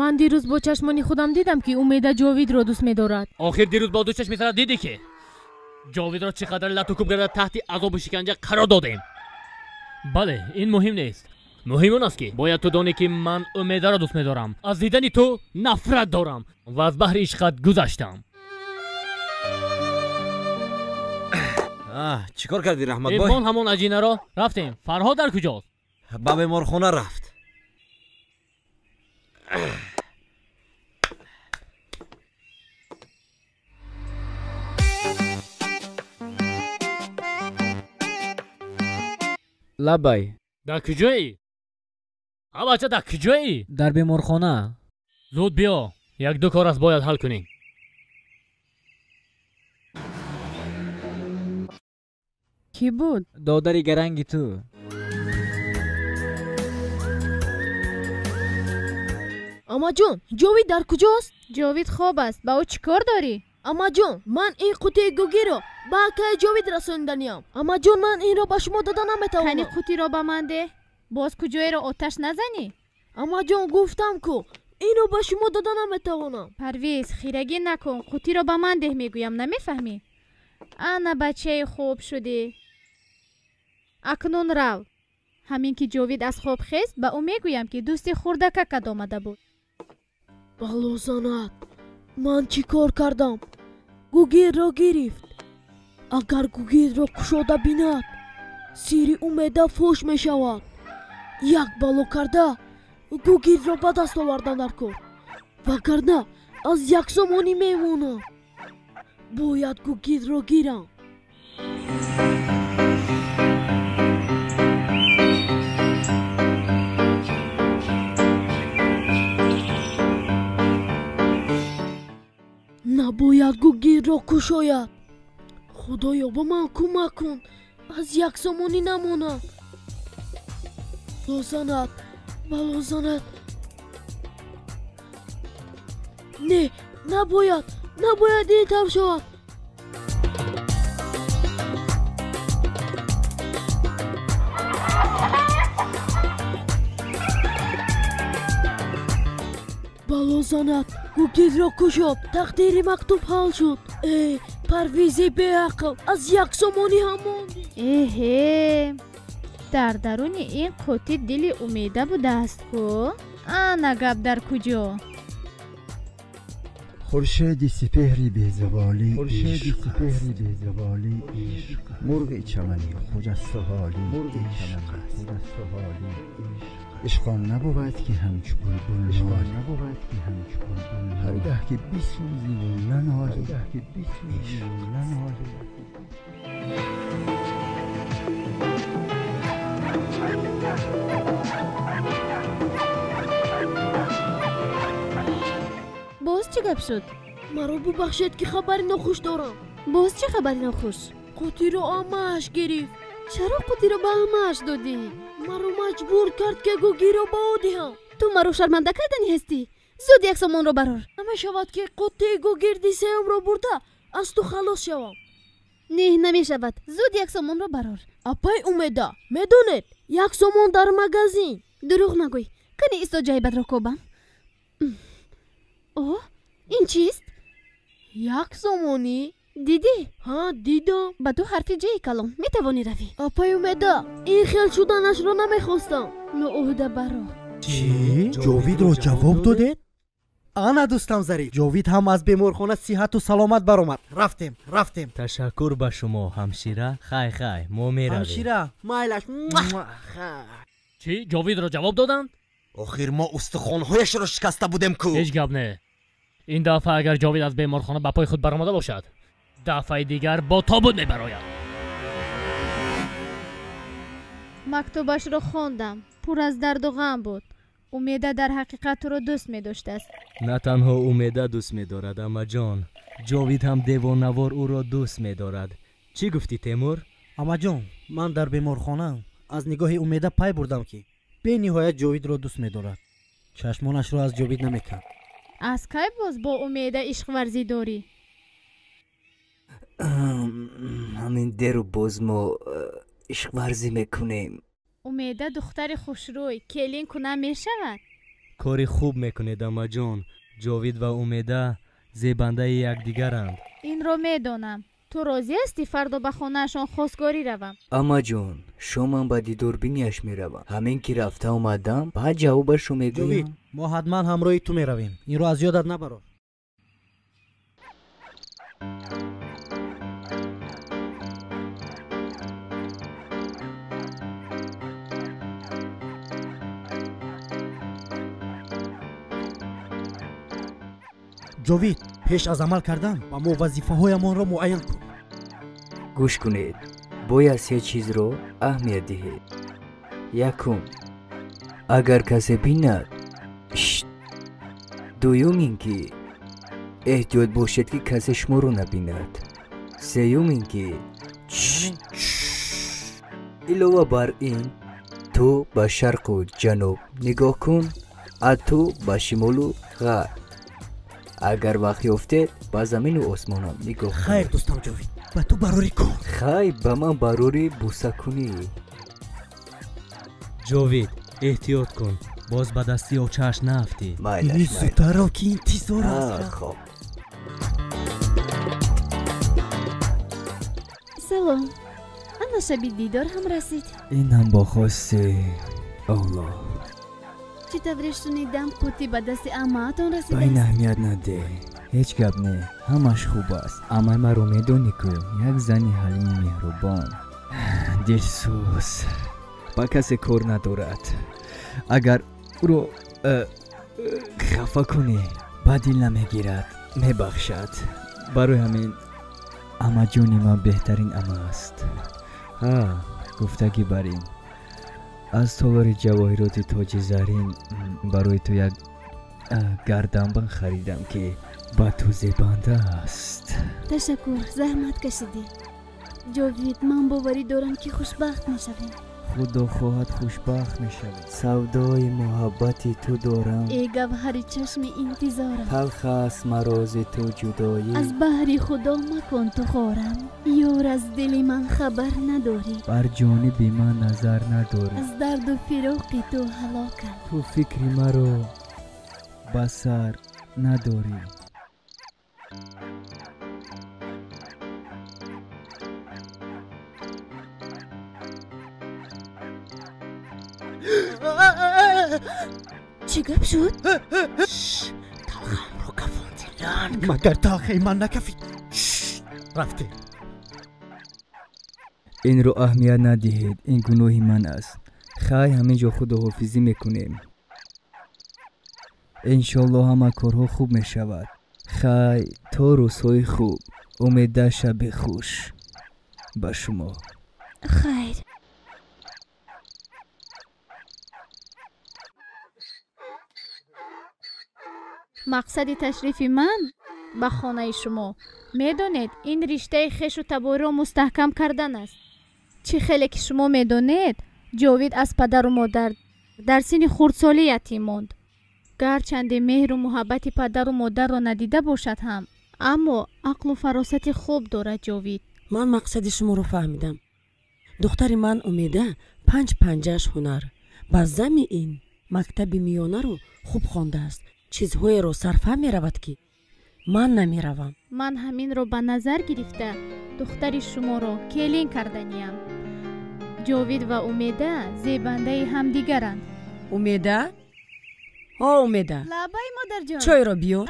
Ман дирӯз бо чашмони худам дидам, ки Умеда Ҷовидро дӯст медорад. Охир дирӯз бо ду чашми сара дидӣ, ки Ҷовидро чӣ қадар латукӯб карда таҳти азобу шиканҷа қарор додем. Бале, ин муҳим нест. Муҳим он аст, ки бояд ту донӣ, ки ман Умедаро дӯст медорам. Аз дидани ту нафрат дорам ва аз баҳри ишқат гузаштам. Чӣ кор кардӣ, Раҳматбой? Мон ҳамон аҷинаро, рафтем. Фарҳод дар куҷост? Ба беморхона рафт. Лабай. Дар куҷоӣ? А, бача, дар куҷоӣ? Дар беморхона. Зуд биё, як ду кор аст, бояд ҳал кунем. Кӣ буд? Додари гаранги ту. Амаҷон, Ҷовид дар куҷост? Ҷовид хоб аст, ба ӯ чӣ кор дорӣ? Амаҷон, ман ин қутии гугиро ба акаи Ҷовид расониданиям. Амаҷон, ман инро ба шумо дода наметавонам. Кани қутиро ба ман деҳ. Боз куҷоеро оташ назанӣ? Амаҷон, гуфтам ку, инро ба шумо дода наметавонам. Парвиз, хирагӣ накун, қутиро ба ман деҳ мегӯям, намефаҳмӣ? Ана бачаи хуб шудӣ. Акнун рав. Ҳамин ки Ҷовид аз хоб хест, ба ӯ мегӯям, ки дӯсти хурдакакат омада буд. Бало занад, ман чӣ кор кардам? Гугирро гирифт. Агар гугирро кушода бинад, сири Умеда фош мешавад. Як бало карда гугирро ба даст овардан дар кор, вагарна аз як сомонӣ мемонам. Бояд гугирро гирам. Набояд гугирро кушояд. Худоё, ба ман кӯмак кун, аз як сомонӣ намонам. Лозанад, бало занад. Не, набояд, набояд ин тавр шавад. Бало занад, гугилро кушод, тақдири мактуб ҳал шуд. Э, Парвизи беақл, аз як сомонӣ ҳам мондӣ. Эҳе, дар даруни ин қуттӣ дили Умеда будааст ку? Ана гап дар куҷо? Хуршеди сипеҳри безаволӣ, хуршеди сипеҳри безаволӣ ишқ, мурғи чамани хуҷастаҳолӣ ишқ аст, ишқ он набуд ки ҳамчу булбул нолӣ, набуд ки ҳамчу булбул, ҳаргаҳ ки бисӯзӣ ва нанолӣ, ҳаргаҳ ки бисӯзӣ ва нанолӣ. Боз чӣ гап шуд? Маро бубахшед, ки хабари нохуш дорам. Боз чӣ хабари нохуш? Қуттиро амааш гирифт. Чаро қуттиро ба амааш додӣ? Маро маҷбур кард, ки гугиро ба ӯ диҳам. Ту маро шарманда кардани ҳастӣ? Зуд як сомонро барор. Намешавад, ки қуттии гугирди сеюмро бурда аз ту халос шавам. Не, намешавад. Зуд як сомонро барор. Апай Умеда, медонед, як сомон дар магазин. Дурӯғ нагӯй. Кани исто, ҷайбатро кобам. О, ин чист? Як сомонӣ. Дидӣ? Ҳа, дидам. Ба ту ҳарфи ҷеи калон, метавонӣ равӣ. Апай Умеда, ин хел шуданашро намехостам. Ноуҳда баро. Чӣ? Ҷовидро ҷавоб додед? Ана дӯстам Зариф, Ҷовид ҳам аз беморхона сиҳату саломат баромад. Рафтем, рафтем. Ташаккур ба шумо, ҳамшира. Хай, хай, мо меравем. Ҳамшира, майлаш. Чӣ, Ҷовидро ҷавоб доданд? Охир мо устухонҳояшро шикаста будем ку. Ҳеҷ гап не. Ин дафъа агар Ҷовид аз беморхона ба пои худ баромада бошад, дафъаи дигар бо тобут мебарояд. Мактубашро хондам, пур аз дарду ғам буд. Умеда дар ҳақиқат туро дӯст медоштааст. На танҳо Умеда дӯст медорад, амаҷон, Ҷовид ҳам девонавор ӯро дӯст медорад. Чӣ гуфтӣ, Темур? Амаҷон, ман дар беморхона аз нигоҳи Умеда пай бурдам, ки бениҳоят Ҷовидро дӯст медорад. Чашмонашро аз Ҷовид намекард. Аз кай боз бо Умеда ишқварзӣ дорӣ? Ҳамин деру боз мо ишқварзӣ мекунем. Умеда духтари хушрӯй, келин кунам мешавад? Кори хуб мекунед, амаҷон. Ҷовид ва Умеда зебандаи якдигаранд. Инро медонам. Ту розӣ ҳастӣ фардо ба хонаашон хостгорӣ равам? Амаҷон, шомам ба дидорбинияш меравам. Ҳамин ки рафта омадам, баъд ҷавобашро мегӯям. Ҷовид, мо ҳатман ҳамроҳи ту меравем. Инро аз ёдат набарор. Ҷовид, пеш аз амал кардан ба мо вазифаҳоямонро муайян кун. Гӯш кунед, бояд се чизро аҳамият диҳед. Якум, агар касе бинад, шт. Дуюм ин ки эҳтиёт бошед, ки касе шуморо набинад. Сеюм ин ки илова бар ин, ту ба шарқу ҷануб нигоҳ кун, а ту ба шимолу ғарб. Агар вақт ёфтед, ба замину осмонам нигоҳ кунед. Хайр, дӯстам Ҷовид, ба ту барори кор. Хай, ба ман барори бусакунӣ. Ҷовид, эҳтиёт кун, боз ба дасти очааш наафтӣ. Майлаш. Зудтарро ки интизор аст. Хоб. Салом. Ана шаби дидор ҳам расид. Ин ҳам бо хости Аллоҳ. Чӣ тавре шунидам, қуттӣ ба дасти амаатон Ба ин расидааст. аҳамият надеҳ, ҳеҷ гап не, ҳамаш хуб аст. Амаи маро медонӣ ку, як зани ҳалиму меҳрубон, дилсӯз, ба касе кор надорад. Агар ӯро хафа кунӣ, ба дил намегирад, мебахшад. Барои ҳамин амаҷони ман беҳтарин ама аст. Ҳа, гуфтагӣ бар ин, аз толори ҷавоҳироти тоҷи зарин барои ту як гарданбанд харидам, ки ба ту зебанда аст. Ташаккур, заҳмат кашидӣ. Ҷовид, ман боварӣ дорам, ки хушбахт мешавем. Худо хоҳад, хушбахт мешавем. Савдои муҳаббати ту дорам. Э гавҳари чашми интизорам, талх аст марози ту ҷудоӣ. Аз баҳри худо макун ту хорам. Ёр, аз дили ман хабар надорӣ. Бар ҷониби ман назар надорӣ. Аз дарду фироқи ту ҳалокам. Ту фикри маро ба сар надорӣ. Чӣ гап шуд? Талхаамро кафонди, ланг. Магар талхаи ман накафид? Рафтем. Инро аҳамият надиҳед, ин гуноҳи ман аст. Хай, ҳамин ҷо худоҳофизӣ мекунем. Иншоаллоҳ ҳама корҳо хуб мешавад. Хай, то рӯзҳои хуб. Умеда, шаби хуш ба шумо. Хайр. Мақсади ташрифи ман ба хонаи шумо, медонед, ин риштаи хешу табориро мустаҳкам кардан аст. Чӣ хеле ки шумо медонед, Ҷовид аз падару модар дар синни хурдсолӣ ятим монд. Гарчанде меҳру муҳаббати падару модарро надида бошад ҳам, аммо ақлу фаросати хуб дорад Ҷовид. Ман мақсади шуморо фаҳмидам. Духтари ман Умеда панҷ панҷааш ҳунар. Ба зами ин мактаби миёнаро хуб хондааст. Чизҳоеро сарфа меравад, ки ман намеравам. Ман ҳаминро ба назар гирифта духтари шуморо келин карданиям. Ҷовид ва Умеда зебандаи ҳамдигаранд. Умеда? Ҳо, Умеда. Лабай, модарҷон. Чойро биёр.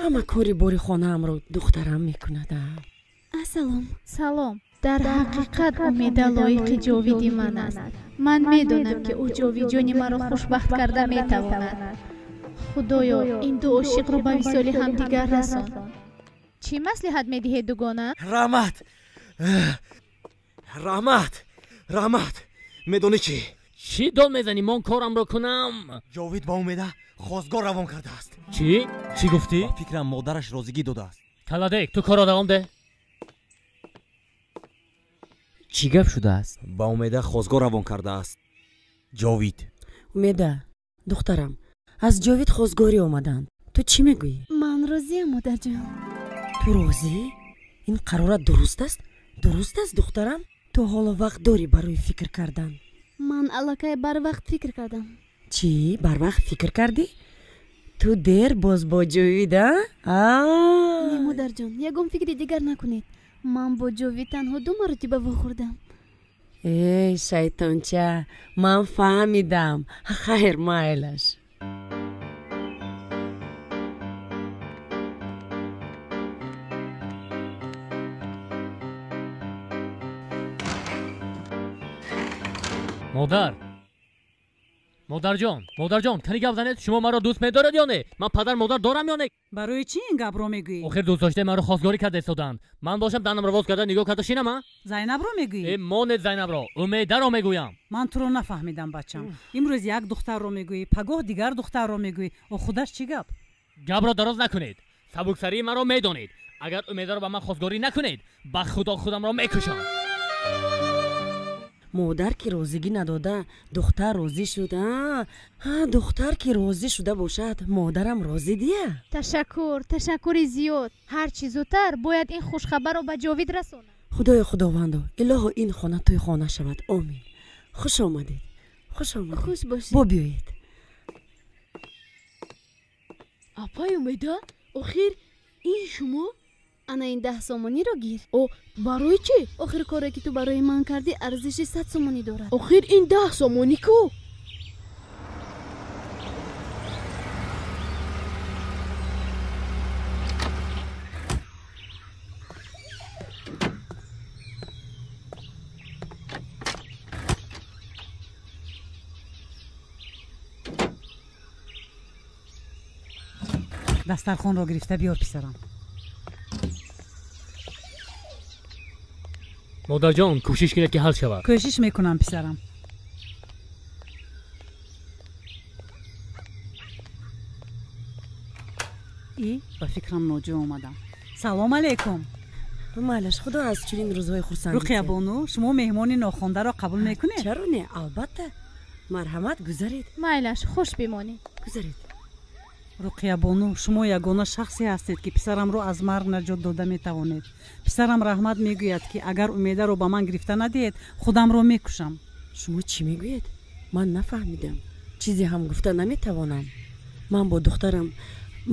Ҳама кори бори хонаамро духтарам мекунад. Ассалом. Салом. Дар ҳақиқат Умеда лоиқи Ҷовиди ман аст. Ман медонам, ки ӯ Ҷовидҷони маро хушбахт карда метавонад. Худоё, ин ду ошиқро ба висоли ҳамдигар расон. Чӣ маслиҳат медиҳед, дугона? Раҳмат, раҳмат, раҳмат. Медонӣ чӣ? Чӣ дод мезанӣ? Ман корамро кунам. Ҷовид ба Умеда хостгор равон кардааст. Чӣ? Чӣ гуфтӣ? Ба фикрам модараш розигӣ додааст. Каладек, ту корро давом деҳ. Чӣ гап шудааст? Ба Умеда хостгор равон кардааст Ҷовид. Умеда, духтарам, аз Ҷовид хостгорӣ омаданд. Ту чӣ мегӯӣ? Ман розиам, модарҷон. Ту розӣ? Ин қарорат дуруст аст? Дуруст аст, духтарам? Ту ҳоло вақт дорӣ барои фикр кардан. Ман аллакай барвақт фикр кардам. Чӣ? Барвақт фикр кардӣ? Ту дер боз бо Ҷовид, а? Не, модарҷон, ягон фикри дигар накунед. Ман бо Ҷовид танҳо ду маротиба вохӯрдам. Эй, шайтонча, ман фаҳмидам. Хайр, майлаш. Модар, модарҷон, модарҷон, кани гап занед, шумо маро дӯст медоред ё не? Ман падар модар дорам ё не? Барои чӣ ин гапро мегӯӣ? Охир дӯстдоштаи маро хостгорӣ карда истоданд. Ман бошам данамро воз карда нигоҳ карда шинам, а? Зайнабро мегӯӣ? Э, монед Зайнабро, Умедаро мегӯям. Ман туро нафаҳмидам, бачам. Имрӯз як духтарро мегӯӣ, пагоҳ дигар духтарро мегӯӣ. О, худаш чӣ гап? Гапро дароз накунед. Сабуксарии маро медонед. Агар Умедаро ба ман хостгорӣ накунед, ба худо худамро мекушам. Модар ки розигӣ надода, духтар розӣ шуд. Духтар ки розӣ шуда бошад, модарам розӣ дия. Ташаккур, ташаккури зиёд. Ҳарчи зудтар бояд ин хушхабарро ба Ҷовид расонам. Худоё худовандо, илоҳо ин хона тӯй хона шавад. Омин. Хуш омадед, хуш омадед. Хуш бошед. Бо биёед. Апай Умеда, охир ин шумо? Ана ин 10 сомониро гир. О, барои чӣ? Охир коре ки ту барои ман кардӣ арзиши 100 сомонӣ дорад. Охир ин 10 сомонӣ ку? Дастархонро гирифта биёр, писарам. Модарҷон, кӯшиш кунед ки ҳал шавад. Кӯшиш мекунам, писарам. И ба фикрам ноҷо омадам. Салом алейкум. Майлаш, худо аз чунин рӯзҳои хурсандӣ. Руқия бону, шумо меҳмони нохондаро қабул мекунед? Чаро не, албатта. Марҳамат, гузаред. Майлаш, хуш бимонед. Гузаред. Руқия бону, шумо ягона шахсе ҳастед, ки писарамро аз марг наҷот дода метавонед. Писарам Раҳмат мегӯяд, ки агар Умедаро ба ман гирифта надиҳед, худамро мекушам. Шумо чӣ мегӯед? Ман нафаҳмидам. Чизе ҳам гуфта наметавонам. Ман бо духтарам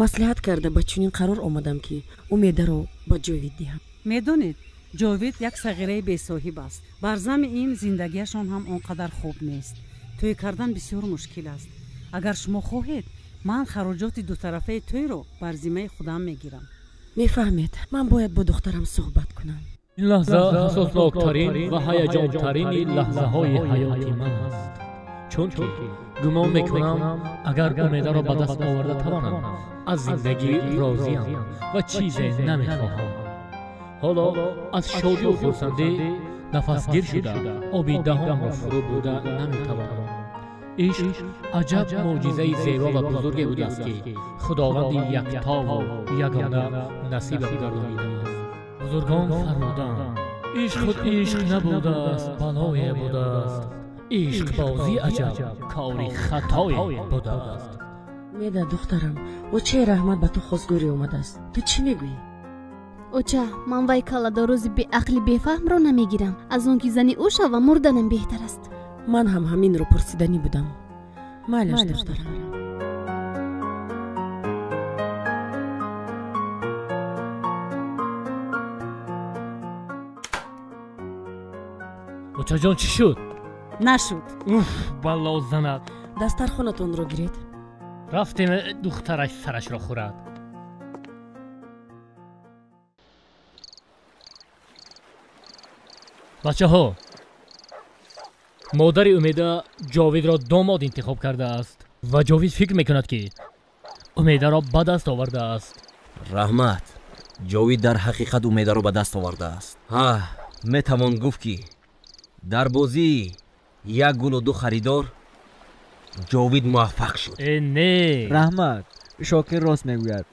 маслиҳат карда ба чунин қарор омадам, ки Умедаро ба Ҷовид диҳам. Медонед, Ҷовид як сағираи бесоҳиб аст. Бар зами ин зиндагиашон ҳам он қадар хуб нест. Тӯй кардан бисёр мушкил аст. Агар шумо хоҳед, ман хароҷоти дутарафаи тӯйро бар зиммаи худам мегирам. Мефаҳмед, ман бояд бо духтарам суҳбат кунам. Ин лаҳза ҳассосноктарин ва ҳаяҷонтарини лаҳзаҳои ҳаёти ман аст, чунки гумон мекунам, агар Умедаро ба даст оварда тавонам, аз зиндагӣ розиам ва чизе намехоҳам. Ҳоло аз шодию хурсандӣ нафасгир шуда, оби даҳонро фурӯ бурда наметавонам. Ишқ аҷаб мӯъҷизаи зебо ва бузурге будааст, ки Худованди яктову ягона насибам гардонидааст. Бузургон фармуданд: ишқ худ ишқ набудааст, балое будааст. Ишқбозӣ аҷаб кори хатое будааст. Умеда, духтарам, очаи Раҳмат ба ту хостгорӣ омадааст. Ту чӣ мегӯӣ? Оча, ман вай калладорози беақли бефаҳмро намегирам. Аз он ки зани ӯ шавам, мурданам беҳтар аст. Ман ҳам ҳаминро пурсиданӣ будам. Майлаш, духтарам. Очаҷон, чӣ шуд? Нашуд. Уф, бало занад. Дастархонатонро гиред. Рафтем, духтараш сарашро хӯрад. Бачаҳо, модари Умеда Ҷовидро домод интихоб кардааст ва Ҷовид фикр мекунад, ки Умедаро ба даст овардааст. Раҳмат, Ҷовид дар ҳақиқат Умедаро ба даст овардааст. Ҳа, метавон гуфт, ки дар бозии як гулу ду харидор Ҷовид муваффақ шуд. Э, не. Раҳмат, Шокир рост мегӯяд.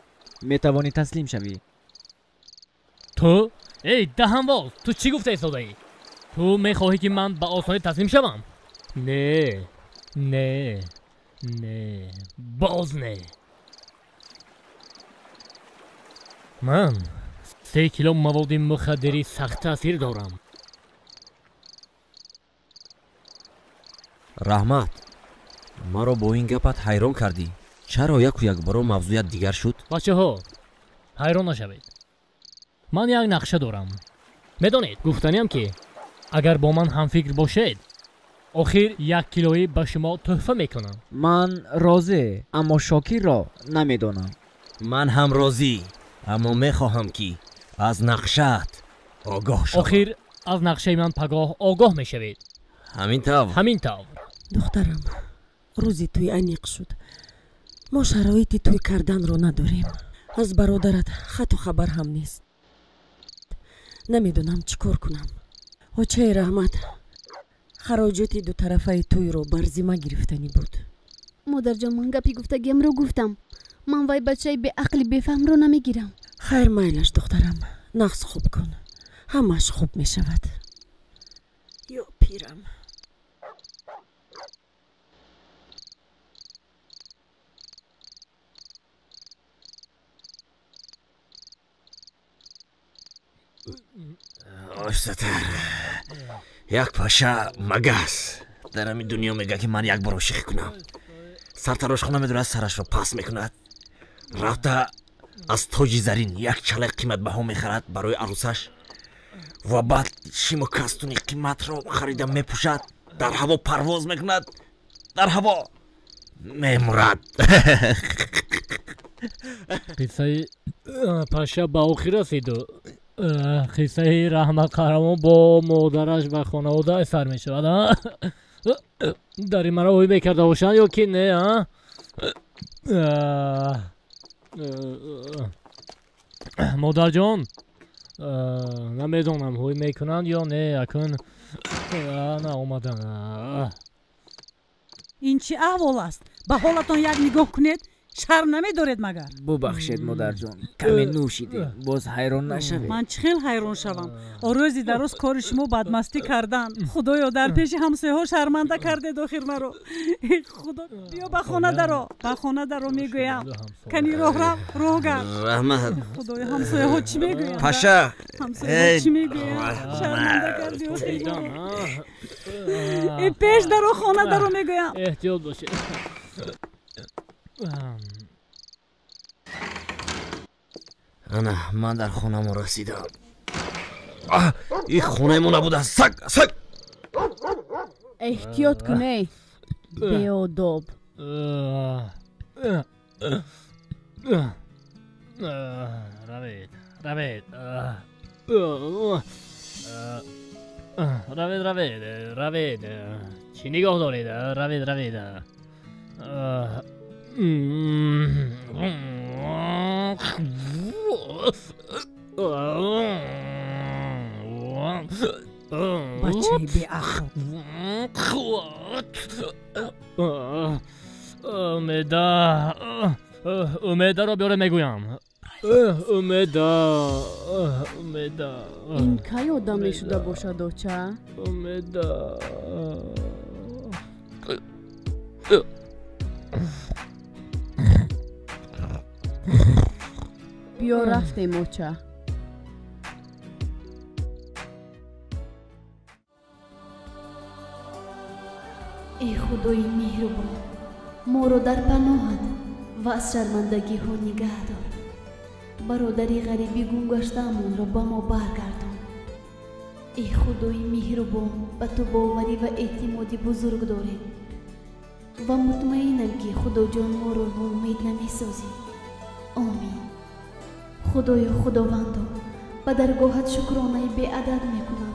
Метавонӣ таслим шавӣ. Ту, эй даҳанбоз, ту чӣ гуфта истодаӣ? Ту мехоҳӣ, ки ман ба осонӣ таслим шавам? Не, не, не, боз не. Ман 3 кило маводи мухаддири сахттаъсир дорам. Раҳмат, маро бо ин гапат ҳайрон кардӣ. Чаро яку якборо мавзӯят дигар шуд? Бачаҳо, ҳайрон нашавед. Ман як нақша дорам. Медонед, гуфтаниам, ки агар бо ман ҳамфикр бошед, охир 1 килоӣ ба шумо тӯҳфа мекунам. Ман розӣ, аммо Шокирро намедонам. Ман ҳам розӣ, аммо мехоҳам, ки аз нақшаат огоҳ шавам. Охир аз нақшаи ман пагоҳ огоҳ мешавед. Ҳамин тавр. Ҳамин тавр. Духтарам, рӯзи тӯй аниқ шуд. Мо шароити тӯй карданро надорем. Аз бародарат хату хабар ҳам нест. Намедонам чӣ кор кунам. Очаи Раҳмат хароҷоти дутарафаи тӯйро бар зимма гирифтанӣ буд. Модарҷон, ман гапи гуфтагиамро гуфтам. Ман вай бачаи беақли бефаҳмро намегирам. Хайр, майлаш, духтарам, нағз хуб кун, ҳамааш хуб мешавад. Ё пирам. Оштатар, як паша магас дар ҳамин дунё мега, ки ман як бор ошиқӣ кунам. Сартарошхона медорад, сарашро паст мекунад, рафта аз тоҷи зарин як чалаи қиматбаҳо мехарад барои арӯсаш ва баъд шиму кастуни қиматро харида мепӯшад, дар ҳаво парвоз мекунад, дар ҳаво мемурад. Қиссаи паша ба охир расиду қиссаи Раҳмат қаҳрамон бо модараш ва хонаводааш сар мешавад. Дар ин маро ҳуй мекарда бошанд ё ки не? Модарҷон, намедонам, ҳуй мекунанд ё не. Акун на омадан. Ин чӣ аҳвол аст? Ба ҳолатон як нигоҳ кунед. Шарм намедоред магар? Бубахшед, модарҷон, каме нӯшидем. Боз ҳайрон нашавед. Ман чӣ хел ҳайрон шавам? Рӯзи дароз кори шумо бадмастӣ кардан. Худоё, дар пеши ҳамсояҳо шарманда кардед охир маро. Худо, биё ба хона даро, ба хона даро мегӯям. Кани роҳрав, роҳ гард. Раҳмат. Худоё, ҳамсояҳо чӣ мегӯянд? Паша. Ҳамсояҳо чӣ мегӯянд? Шарманда кардӣ охир. Э, пеш даро, хона даро мегӯям. Эҳтиёт бошед. Ана ман дар хонамо расидам. Ин хонаи мо набуда. Саг, саг! Эҳтиёт кун, эй беодоб. Равед, равед, равед, равед, равед. Чӣ нигоҳ доред? Равед, равед. Бачаи беақл. Умеда, Умедаро биёре мегӯям. Умеда, Умеда. Ин кай одам мешуда бошад, оча? Умеда. Биё рафтем, оча. Эй худои меҳрубон, моро дар паноҳат ва аз шармандагиҳо нигаҳ дор. Бародари ғарибӣ гумгаштаамонро ба мо баргардон. Эй худои меҳрубон, ба ту боварӣ ва эътимоди бузург дорем ва мутмаинам, ки худоҷон моро ноумед намесозӣ. Омин. Худоё худовандо, ба даргоҳат шукронаи беадад мекунам.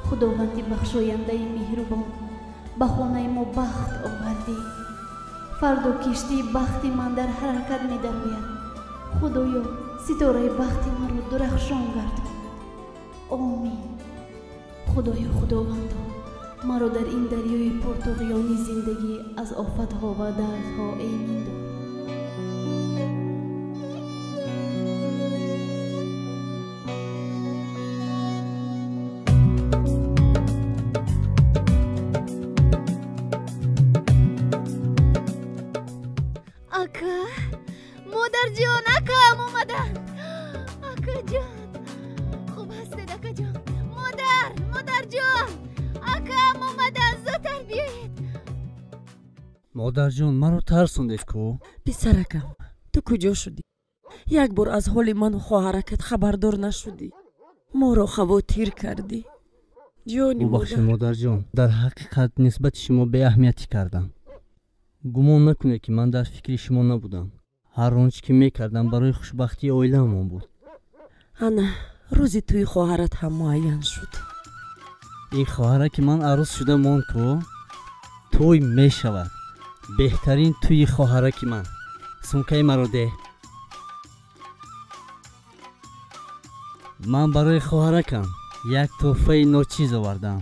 Худованди бахшояндаи меҳрубон, ба хонаи мо бахт овардӣ. Фардо киштии бахти ман дар ҳаракат медарояд. Худоё, ситораи бахти маро дурахшон гардон. Омин. Худоё худовандо, маро дар ин дарёи пуртуғёни зиндагӣ аз офатҳо ва дардҳо эмин дор. Ака, модарҷон, акам омаданд. Акаҷон, хуб ҳастед, акаҷон? Модар, модарҷон, акам омаданд, зудтар биёед. Модарҷон, маро тарсондед ку. Писаракам, ту куҷо шудӣ? Як бор аз ҳоли ману хоҳаракат хабардор нашудӣ. Моро хавотир кардӣ. Ҷони бубахшед, модарҷон, дар ҳақиқат нисбати шумо беаҳамиятӣ кардам. Гумон накунед, ки ман дар фикри шумо набудам. Ҳар он чӣ ки мекардам, барои хушбахтии оилаамон буд. Ана рӯзи тӯи хоҳарат ҳам муайян шуд. Ин хоҳараки ман арӯс шуда монд ку. Тӯй мешавад, беҳтарин тӯи хоҳараки ман. Сумкаи маро деҳ. Ман барои хоҳаракам як тӯҳфаи ночиз овардам.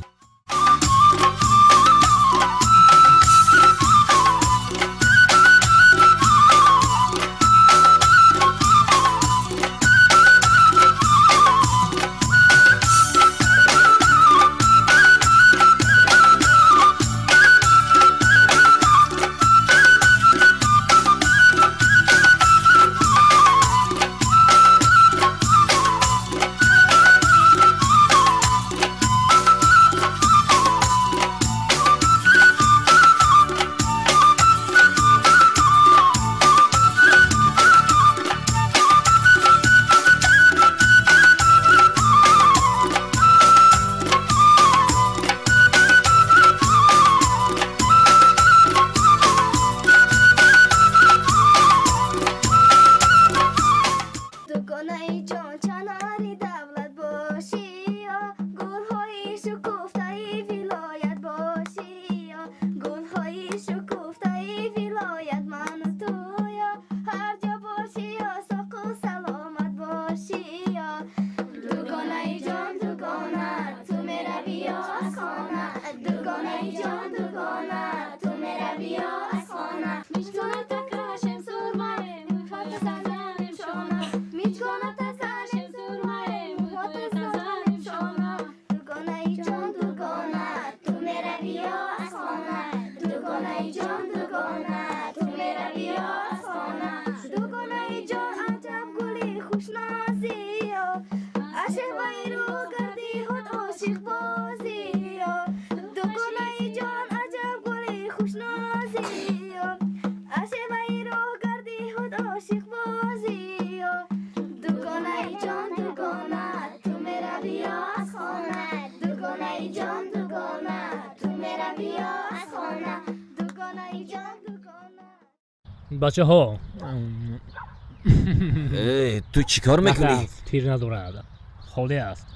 Мичкона такашем сурмаем, хата зананем шона. Мичкона. Бачаҳо, ту чӣ кор мекунӣ? Тир надорад, холӣ аст.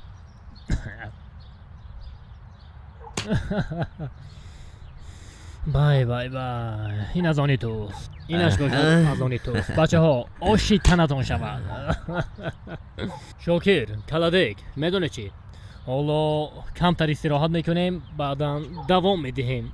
Бай бай бай, ин аз они туст, инаш бошад аз они туст. Бачаҳо, оши танатон шавад. Шокир, каладек, медонӣ чӣ? Ҳоло камтар истироҳат мекунем, баъдан давом медиҳем.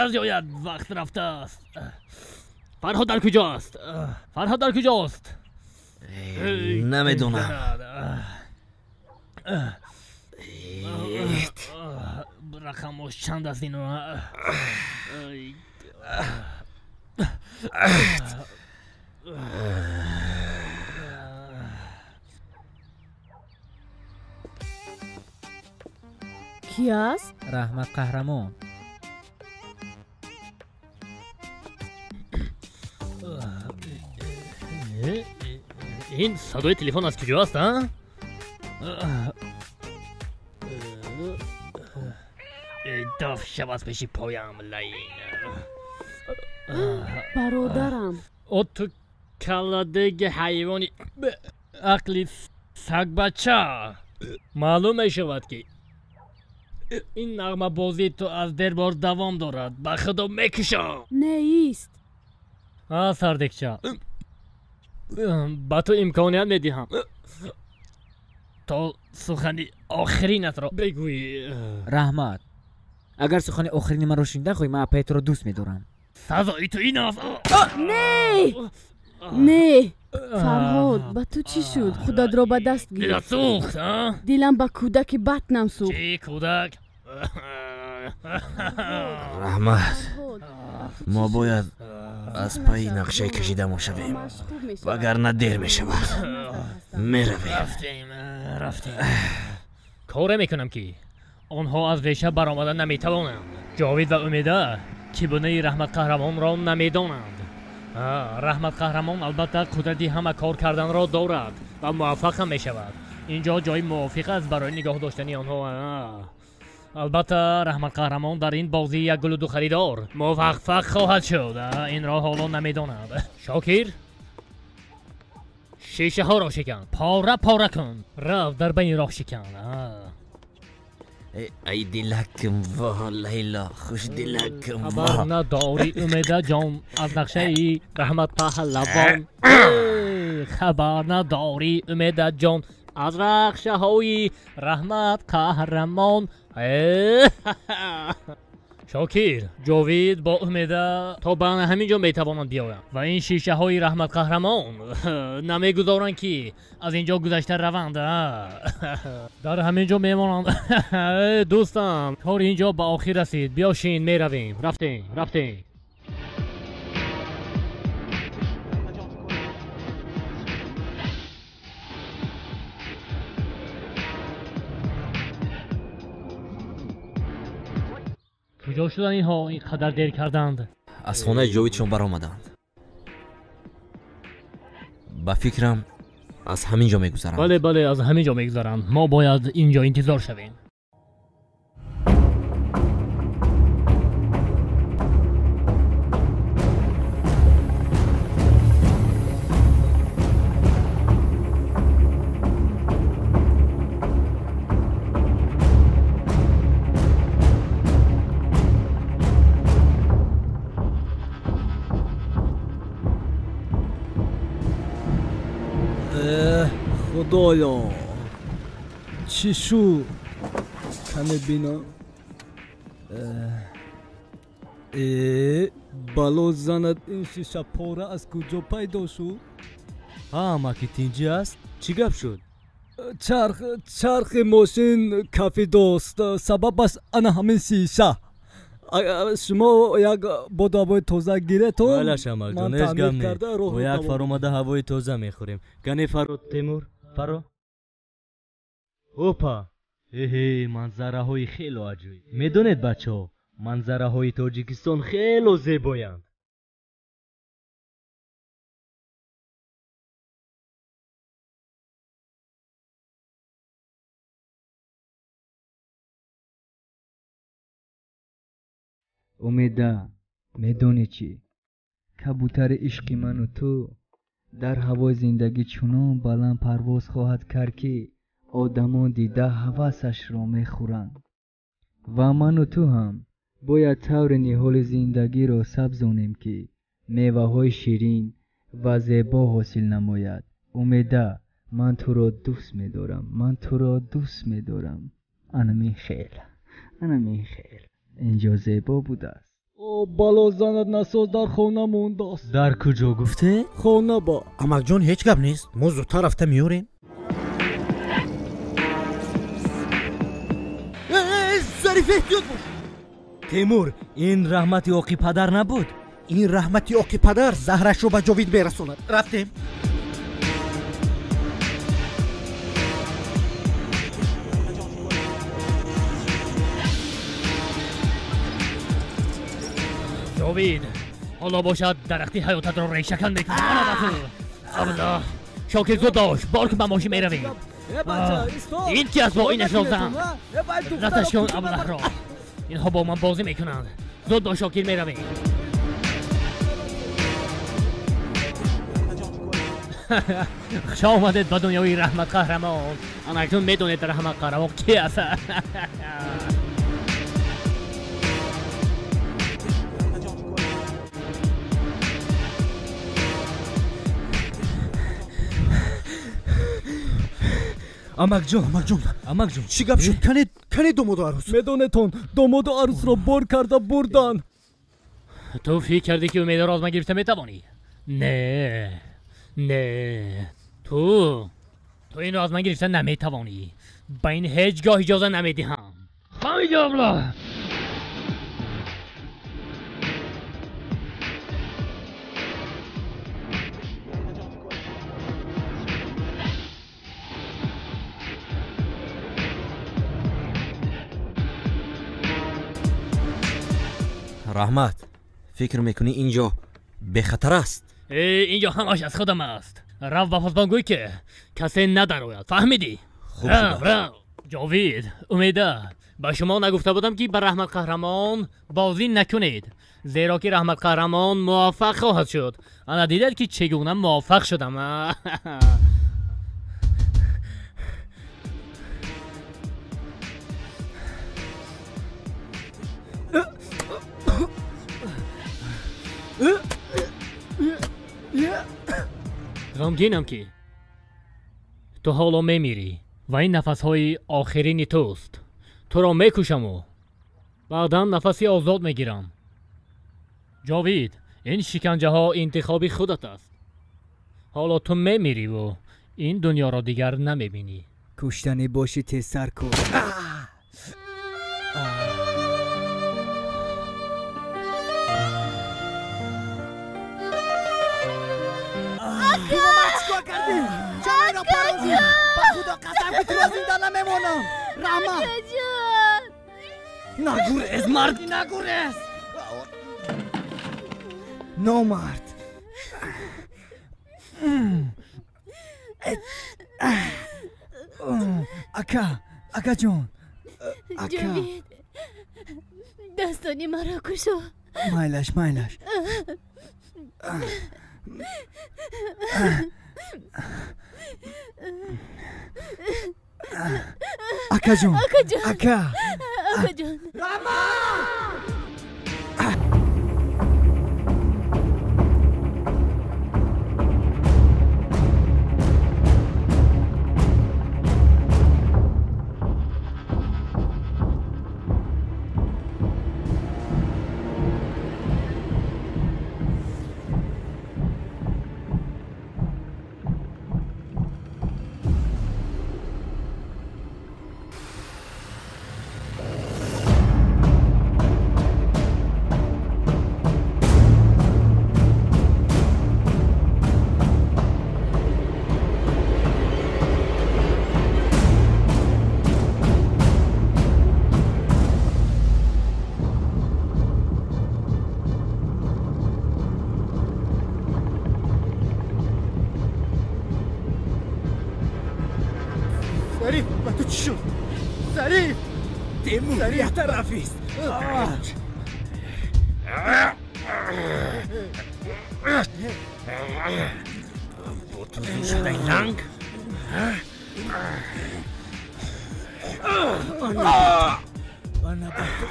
Хел зиёд вақт рафтааст. Фарҳод дар куҷоаст? Фарҳод дар куҷоаст? Намедонам. Рақамош чанд аст ино? Кӣ аст? Раҳмат қаҳрамон. Ин садои телефон аз куҷо аст, а? Даф шав аз пеши поям, лайн. Бародарам. О ту калладеги ҳайвони ақли сагбача! Маълум мешавад, ки ин нағмабозии ту аз дербор давом дорад. Ба худо мекушам. Неист. А, сардекча, ба ту имконият медиҳам то сухани охиринатро бигӯӣ. Раҳмат. Агар сухани охирини манро шунида хоҳӣ, ман апаи туро дӯст медорам. Сазои ту ин аст. Не, не, Фарҳод, ба ту чӣ шуд? Худатро ба даст гир. Дилат сӯхт, а? Дилам ба кӯдаки батнам сӯхт. Чӣ кӯдак? Раҳмат, мо бояд аз пайи нақшаи кашидамо шавем, вагарна дер мешавад. Меравем. Рафтем, рафтем. Коре мекунам, ки онҳо аз веша баромада наметавонанд. Ҷовид ва Умеда ки бунаи Раҳмат қаҳрамонро намедонанд. Раҳмат қаҳрамон албатта қудрати ҳама кор карданро дорад ва муваффақ ҳам мешавад. Ин ҷо ҷои мувофиқ аст барои нигоҳ доштани онҳо. Албатта Раҳмат қаҳрамон дар ин бозии як гулу ду харидор муваффақ хоҳад шуд. Инро ҳоло намедонад. Шокир, шишаҳоро шикан, пора пора кун, рав дар байни роҳ шикан. Ай дилакам во, Лайло, хушдилакам во. Хабар надорӣ, Умеда ҷон, аз нақшаи Раҳмат паҳлавон. Хабар надорӣ, Умеда ҷон, аз рақшаҳои Раҳмат қаҳрамон. Шокир, Ҷовид бо Умеда то ба ҳамин ҷо метавонанд биёянд ва ин шишаҳои Раҳмат қаҳрамон намегузоранд, ки аз ин ҷо гузашта раванд. Дар ҳамин ҷо мемонанд. Дӯстам, кор ин ҷо ба охир расид. Биёшин, меравем. Рафтем, рафтем. Куҷо шуданд инҳо ин қадар дер карданд? Аз хонаи Ҷовидшон баромаданд. Ба фикрам аз ҳамин ҷо мегузаранд. Бале, бале, аз ҳамин ҷо мегузаранд. Мо бояд ин ҷо интизор шавем. Худоё, чӣ шуд? Каме бинам. Бало занад, ин шишапора аз куҷо пайдо шуд? Ҳа, амаки тинҷӣ аст? Чӣ гап шуд? Чархи мошин кафидост. Сабабаш ана ҳамин шиша. Шумо як боду ҳавои тоза гиретон. Балаш, амакҷон, ҳеҷ гап не. Бо як фаромада ҳавои тоза мехӯрем. Кане фаро, Темур, фаро. Опа! Эҳе, манзараҳои хело аҷоиб. Медонед, бачаҳо, манзараҳои Тоҷикистон хело зебоянд. Умеда, медонӣ чӣ? Кабутари ишқи ману ту дар ҳавои зиндагӣ чунон баланд парвоз хоҳад кард, ки одамон дида ҳавасашро мехӯранд. Ва ману ту ҳам бояд таври ниҳоли зиндагиро сабзонем, ки меваҳои ширин ва зебо ҳосил намояд. Умеда, ман туро дӯст медорам, ман туро дӯст медорам. Анамин хел, анамин хел. Инҷо зебо будааст. Бало занад, насоз дар хона мондааст. Дар куҷо гуфте? Хона ба. Амакҷон, ҳеҷ гап нест, мо зудтар рафта меорем. Зариф, эҳтиёт бош. Темур, ин раҳмати оқи падар набуд? Ин раҳмати оқи падар заҳрашро ба Ҷовид мерасонад. Рафтем. Ҷовид, ҳоло бошад дарахти ҳаётатро решакан мекунам. Ана ба ту. Абдулло, Шокир, зуд бош, бор ки ба мошин меравем. Ин ки аст бо инашро зан. Раташ кун Абдуллаҳро. Инҳо бо ман бозӣ мекунанд. Зуд бо Шокир меравем. Хуш омадед ба дунёи Раҳмат Қаҳрамон. Ана акнун медонед Раҳмат Қаҳрамон ки аст. Амакҷон, амакҷон, амакҷон, чӣ гап шуд? Кане, кане домоду арӯс? Медонетон, домоду арӯсро бор карда бурдан. Ту фикр кардӣ, ки Умедаро аз ман гирифта метавонӣ? Не, не, ту инро аз ман гирифта наметавонӣ. Ба ин ҳеҷ гоҳ иҷоза намедиҳам. Фаҳмидӣ, Абдулло? Раҳмат, фикр мекунӣ ин ҷо бехатар аст? Ин ҷо ҳамаш аз худам аст. Рав ба посбон гӯй, ки касе надарояд. Фаҳмидӣ? Хуб. Рав, рав. Ҷовид, Умеда, ба шумо нагуфта будам, ки ба Раҳмат Қаҳрамон бозӣ накунед, зеро ки Раҳмат Қаҳрамон муваффақ хоҳад шуд. Ана дидед, ки чӣ гуна муваффақ шудам. Ғамгинам, ки ту ҳоло мемирӣ ва ин нафасҳои охирини туст. Туро мекушаму баъдан нафаси озод мегирам. Ҷовид, ин шиканҷаҳо интихоби худат аст. Ҳоло ту мемириву ин дунёро дигар намебинӣ. Куштанӣ бошӣ, тезтар кун. Чикор кардӣ? Чаро инро парондӣ? Ба Худо қасам, ки туро зинда намемонам. Раҳмат. Акаҷон. Нагурез, марди, нагурез! Номард! Ака, акаҷон, ака. Ҷовид, дастони маро кушо. Майлаш, майлаш. Акаҷон, ака. Акаҷон. Рама! Зариф, ба ту чӣ шуд? Зариф! Темур яктарафист. Бо ту зур шудаи ланг? Ана ба ту.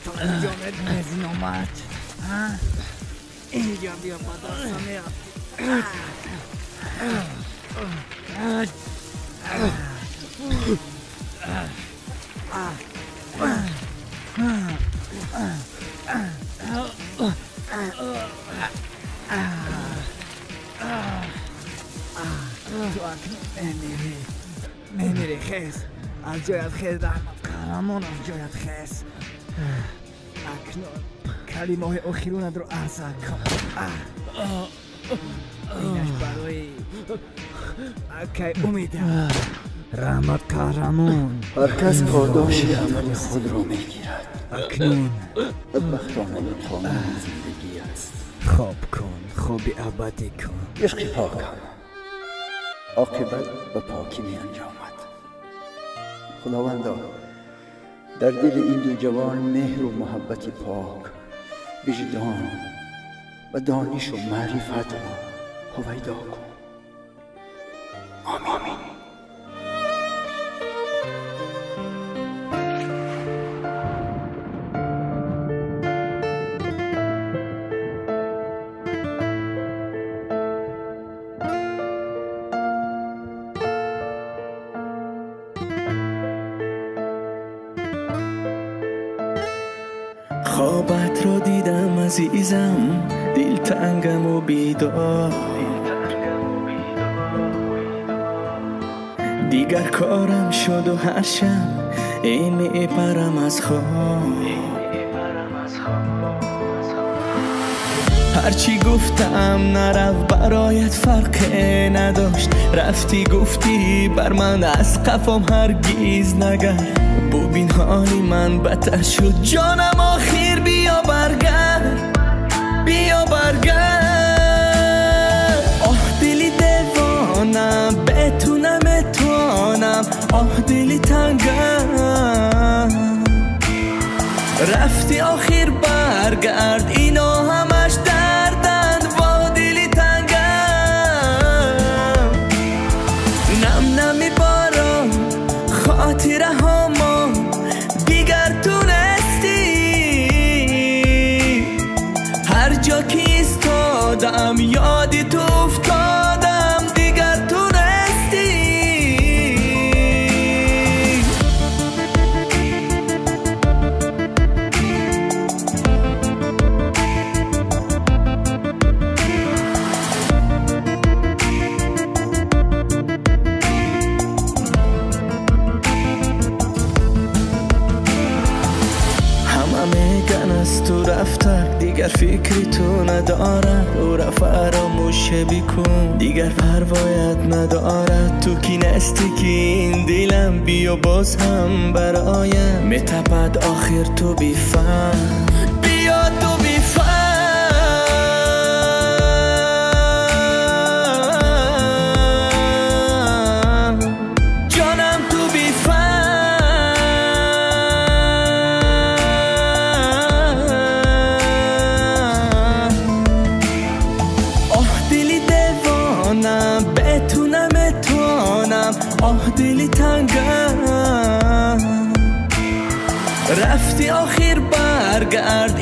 То инҷо медонези номард? Инҷо биё, ба дастам меафтӣ. Ту акнун мемирӣ, мемирӣ. Хез аз ҷоят, хез, Раҳмат Қаҳрамон, аз ҷоят хез. Акнун калимаҳои охирунатро арза кун. Инаш барои акай Умида. Раҳмат Қаҳрамон. Ҳар кас подоши амали худро мегирад. Акнун бадбахтона ин қонуни зиндагӣ аст. Хоб кун, хоби абадӣ кун. Ишқи покам оқибат ба покӣ меанҷомад. Худовандо, дар дили ин ду ҷавон меҳру муҳаббати пок, виҷдон ва донишу маърифатро ҳувайдо кун. Омин. Хобатро дидам, азизам, дилтангаму бедор. Дигар корам шуду ҳар шаб эй мепарам аз хоб. Ҳарчи гуфтам нарав, бароят фарқе надошт. Рафтӣ, гуфтӣ бар ман аз қафом ҳаргиз нагард. Бубин ҳоли ман бадтар шуд, ҷонам, охир биё баргард, биё баргард. Оҳ, дили девона, бе ту наметавонам. Оҳ, дили тангам, рафтӣ, охир баргард. Ино ҳамаш дарданд, воҳ, дили тангам. Нам нами борон, хотираҳомо дигар ту нестӣ. Ҳар ҷо ки истодам, ёди ту уфтодам, дигар ту нестӣ. Дигар фикри ту надорад, ӯра фаромӯш бикун. Дигар парвоят надорад, ту ки нести ки ин дилам. Биё боз ҳам бароям метапад, охир ту бифаҳм. Биё ту бифаҳм. Ҷонам ту бифаҳм. Оҳ дили девонам, бе ту наметонам. Оҳ дили тангам, рафти охир баргард.